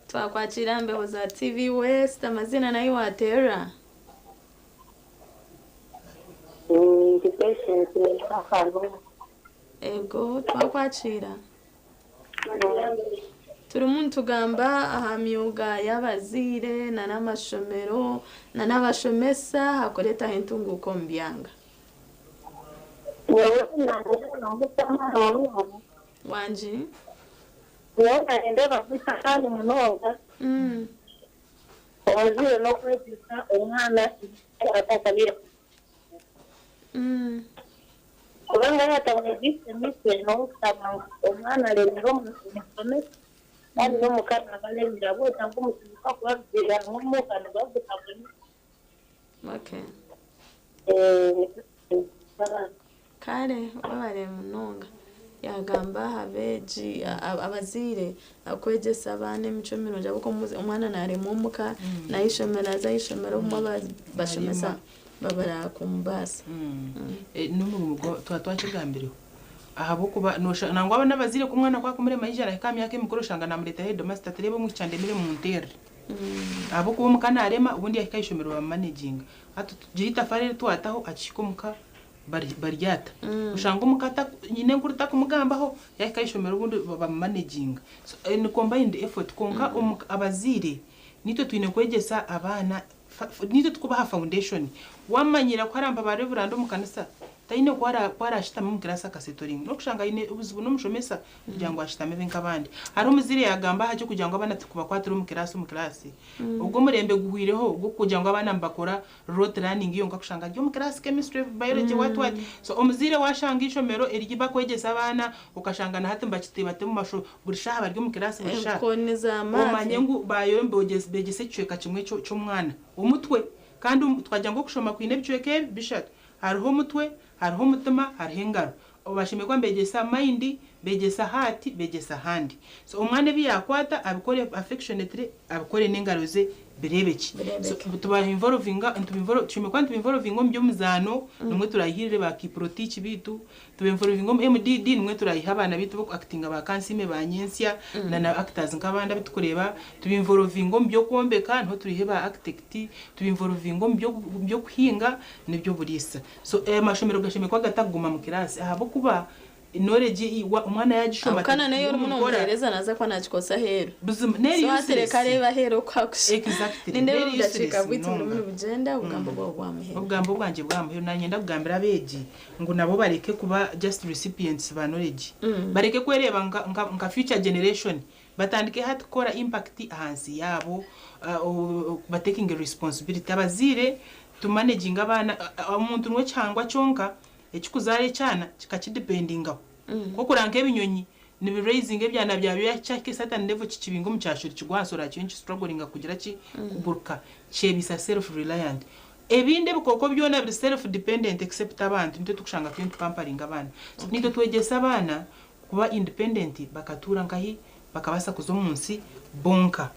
Twakwakira mbeho za TV West amazina nayo watera. Ego twakwakira. Turimu nitugamba aha myuga y'abazaire na n'amashomero na n'abashomesa hakureetaho entunguuka omu byanga. Wangi? Nyowe nindeeba kandi munonga omuzaire n'okwegyesa omwana atakabire kubanga yatamwegyise emicwe n'okushaba ngu omwana aremire omusomesa kandi n'omuka naaba aremire ahabw'okugira ngu omusomesa kubarugiirira nk'omuka nibagutabona. Okay. Kare webare munonga. Yagamba aha beegi abazaire akwegyesa abaana emicwe mirungi ahabw'okuba omwana naaremwa omuka n'ahaishomero aza ahaishomero obumwe abashomesa babura kumubaasa. N'omurimo twaba twakigambireho ahabw'okuba nangwa n'abazaire ku omwana ku akumurema yaija nahika aha myaka emikuru oshanga namureeta headmaster ati reeba omwishiki andemire munteerere. Ahabw'okuba omuka naarema obundi yahika ahaishomero bamumanaginga. Hati tugire eitafaari eri twataho akihika omuka baryata. Oshanga omuka nyinenkuru takumugambaho yahika ahaishomero obundi bamumanaginga. So ni combined effort kwonka abazaire nitwe twine kwegyesa abaana nitwe tukubaha foundation. Wamanyira ku harampa ba reverend omu kanisa taine ku arashutama omu kirasi akasetoringa n'okushanga aine obuzibu n'omushomesa kugira ngu ashutame abe nk'abandi. Hariho omuzaire yagamba aha ky'okugira ngu abaana tikubakwatira omu kirasi omu kirasi. Ogwo omurembe guhwireho ogw'okugira ngu abaana nibakora rote learning yonka kushanga ari omu kirasi chemistry, biology what what. So omuzaire washanga eishomero eri bakwegyesa abaana okashanga na hati nibakiteebate omu masho buri shaaha bari omu kirasi buri shaaha. Enkoni za math. Omanye ngu bayo beegyesa ekicweka kimwe ky'omwana omutwe kandi twagira ngu okushoma kwine ebicweka ebi bishatu. Hariho omutwe, hariho omutima, hariho engaro. Bashemereire kuba nibegyesa mind, begyesa heart, begyesa hand. So omwana ebi yaakwata abikore affectionately, abikore n'engaro ze bireebekye. So tuba involvinga, tushemereire kuba nituba omu by'omuzaano, nimwe turahirire ba Kiprotich biitu, tuba involvinga omu MDD nimwe turayiha abaana biitu b'okuactinga ba Kansiime ba Nyentsya na na actors nk'abandi abu tukureeba, tuba involvinga omu by'okwombeka niho turihe ba architect, tuba involvinga omu by'okuhinga n'eby'oburiisa. So amashomero gashemereire kuba gatakuguma mu kirasi ahabw'okuba knowledge omwana yagishoma Kana nayo orimu omu nkora. nomuheereza naza kuba nagikozesa aheeru. Buzima neri So atereka useless. areeba aheeru oku akusha. Exactly. Nindeeba Neri obudakiika useless bwitu burimu munonga. nibugenda obugambo bwawe bwamuheru. Obugambo bwangye bwamuheru nanyenda kugambira abeegi ngu nabo bareke kuba just recipients ba knowledge. Bareke kwereeba nka future generation. Batandike hati kukora impact ahansi yaabo, bataking responsibility. Abazaire tumanaginge abaana, omuntu niwe kihangwa kyonka ekikuzaara ekyana kikakidependingaho. Nk'okuranga nk'ebinyonyi Nibiraizinga ebyana byabyo byahikya a certain level kikibinga omu kyashuri kigwa ahansi orakiyo nikistrugglinga kugira ki? Kuguruka. Kyebiisa self reliant. Ebindi ebikooko byona biri self dependent except abantu nitwe turikushanga turiyo nitupamparinga abaana. So nitwe twegyesa abaana kuba independent bakatuura nkahi? Bakabaasa kuza omu nsi bonka.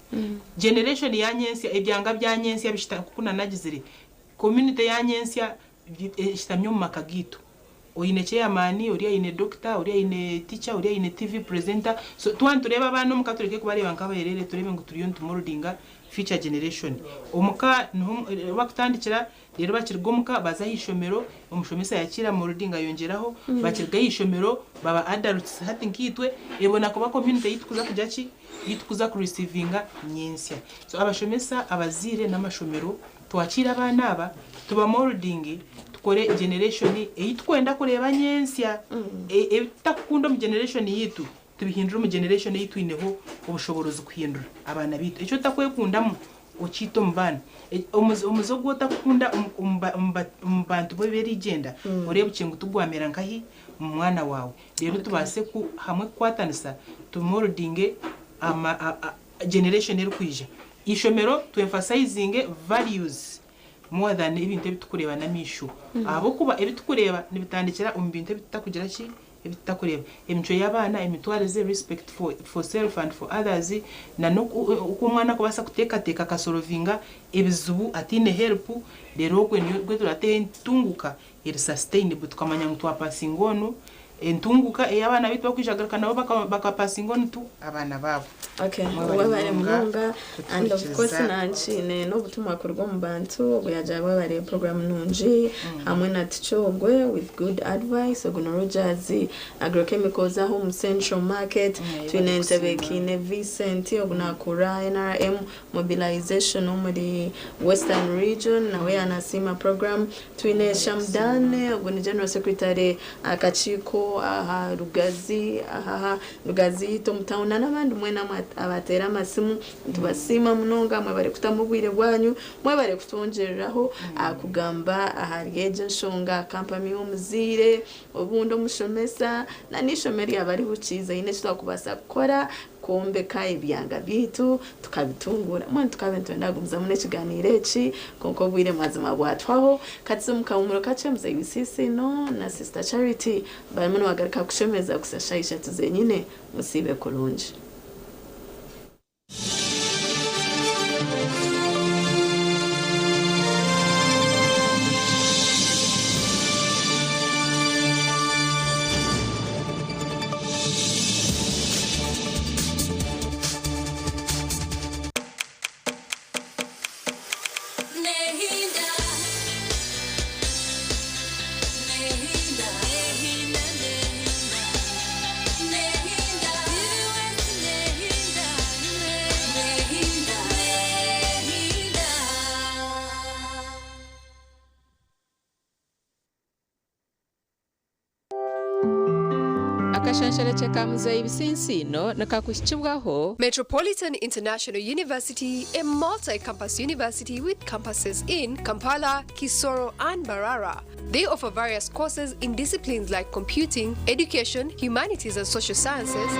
Generation ya nyentsya, ebyanga bya nyentsya bishutami nk'oku nanagizire, community ya nyentsya eshutami omu maka gaitu. Oine chairman, ori aine doctor, ori aine teacher, ori aine TV presenter. So twaba nitureeba abaana omuka tureke kubareeba nk'abahereere tureebe ngu turiyo nitumoldinga future generation. Omuka niho bakutandikira reero bakiruga omuka baza aha ishomero, omushomesa yakiira moldinga ayongyeraho, bakiruga aha ishomero baba adults hati nkaitwe, ebona kuba community ei turikuza kugira ki? Ei turikuza kureceivinga nyentsya. So abashomesa, abazaire n'amashomero Twakiire abaana aba, tubamoldinge, tukore generation ei tukwenda kureeba nyentsya. Ebi tutakukunda omu generation yaitu, tubihindure omu generation ei twineho obushoboorozi kuhindura abaana baitu. Eki otakwekundamu, okiite omu baana. Omuze ogu otakukunda omu bantu b'eriigyenda, oreebukye ngu tigwamera nkahi? Omu mwana waawe. Reero tubaase hamwe kukwatanisa, tumoldinge generation erikwija. Eishomero tu emphasizinge values more than ebintu ebi tukureeba n'amaisho ahabw'okuba ebi tukureeba nibitandikira omu bintu ebi tutakugira ki? Ebi tutakureeba. Emicwe y'abaana, emitwarize, respect for for self and for others na n'oku oku omwana akubaasa kuteekateeka akasolovinga ebizibu ataine help reero ogwe niyo nigwe turateho entunguka eri sustainable tukamanya ngu twapasinga onu entunguka ei abaana baitu bakwija kugaruka nabo baka pasinga onu tu abaana baabo. Okay, Mwebale webale munonga munonga and of course kutuhurikiza. nankiine n'obutumwa kuruga omu bantu ogu yagira webale program nungi hamwe na teacher ogwe with good advice ogu ni Rogers Agrochemicals aho omu Central Market twine yebale Entebbe kusiima. Kiine Vincent ogu nakura NRM Mobilization omuri Western Region nawe yanasiima program. Twine Shamdane ogu ni General Secretary aha kakiiko aha Lugazi aha Lugazi yaitu omu town na n'abandi mwena abateera amasimu nitubasiima munonga mwebare kutamu obwire bwanyu mwebare kutwongyereraho aha kugamba ahari egi enshonga kampami y'omuzaire obundi omushomesa na n'eishomero ryaba rihukiize haine eki twakubaasa kukora kwombeka ebyanga byaitu tukabitunguura. Mbwenu tukaba nitwenda kugumizamu n'ekiganiiro eki kwonka obwire mazima bwatuhwaho. Katuze omu kahumuro kakye Mzei Bisiisino na Sister Charity barimu nibagaruka kushemeza kuhitsya shaaha ishatu zenyine. Musiibe kurungi. Akashansharekye ka Muzeeyi Bisinsiino nikakuhikibwaho. Metropolitan International University, a multi-campus university with campuses in Kampala, Kisoro and Mbarara. They offer various courses in disciplines like computing, education, humanities and social sciences.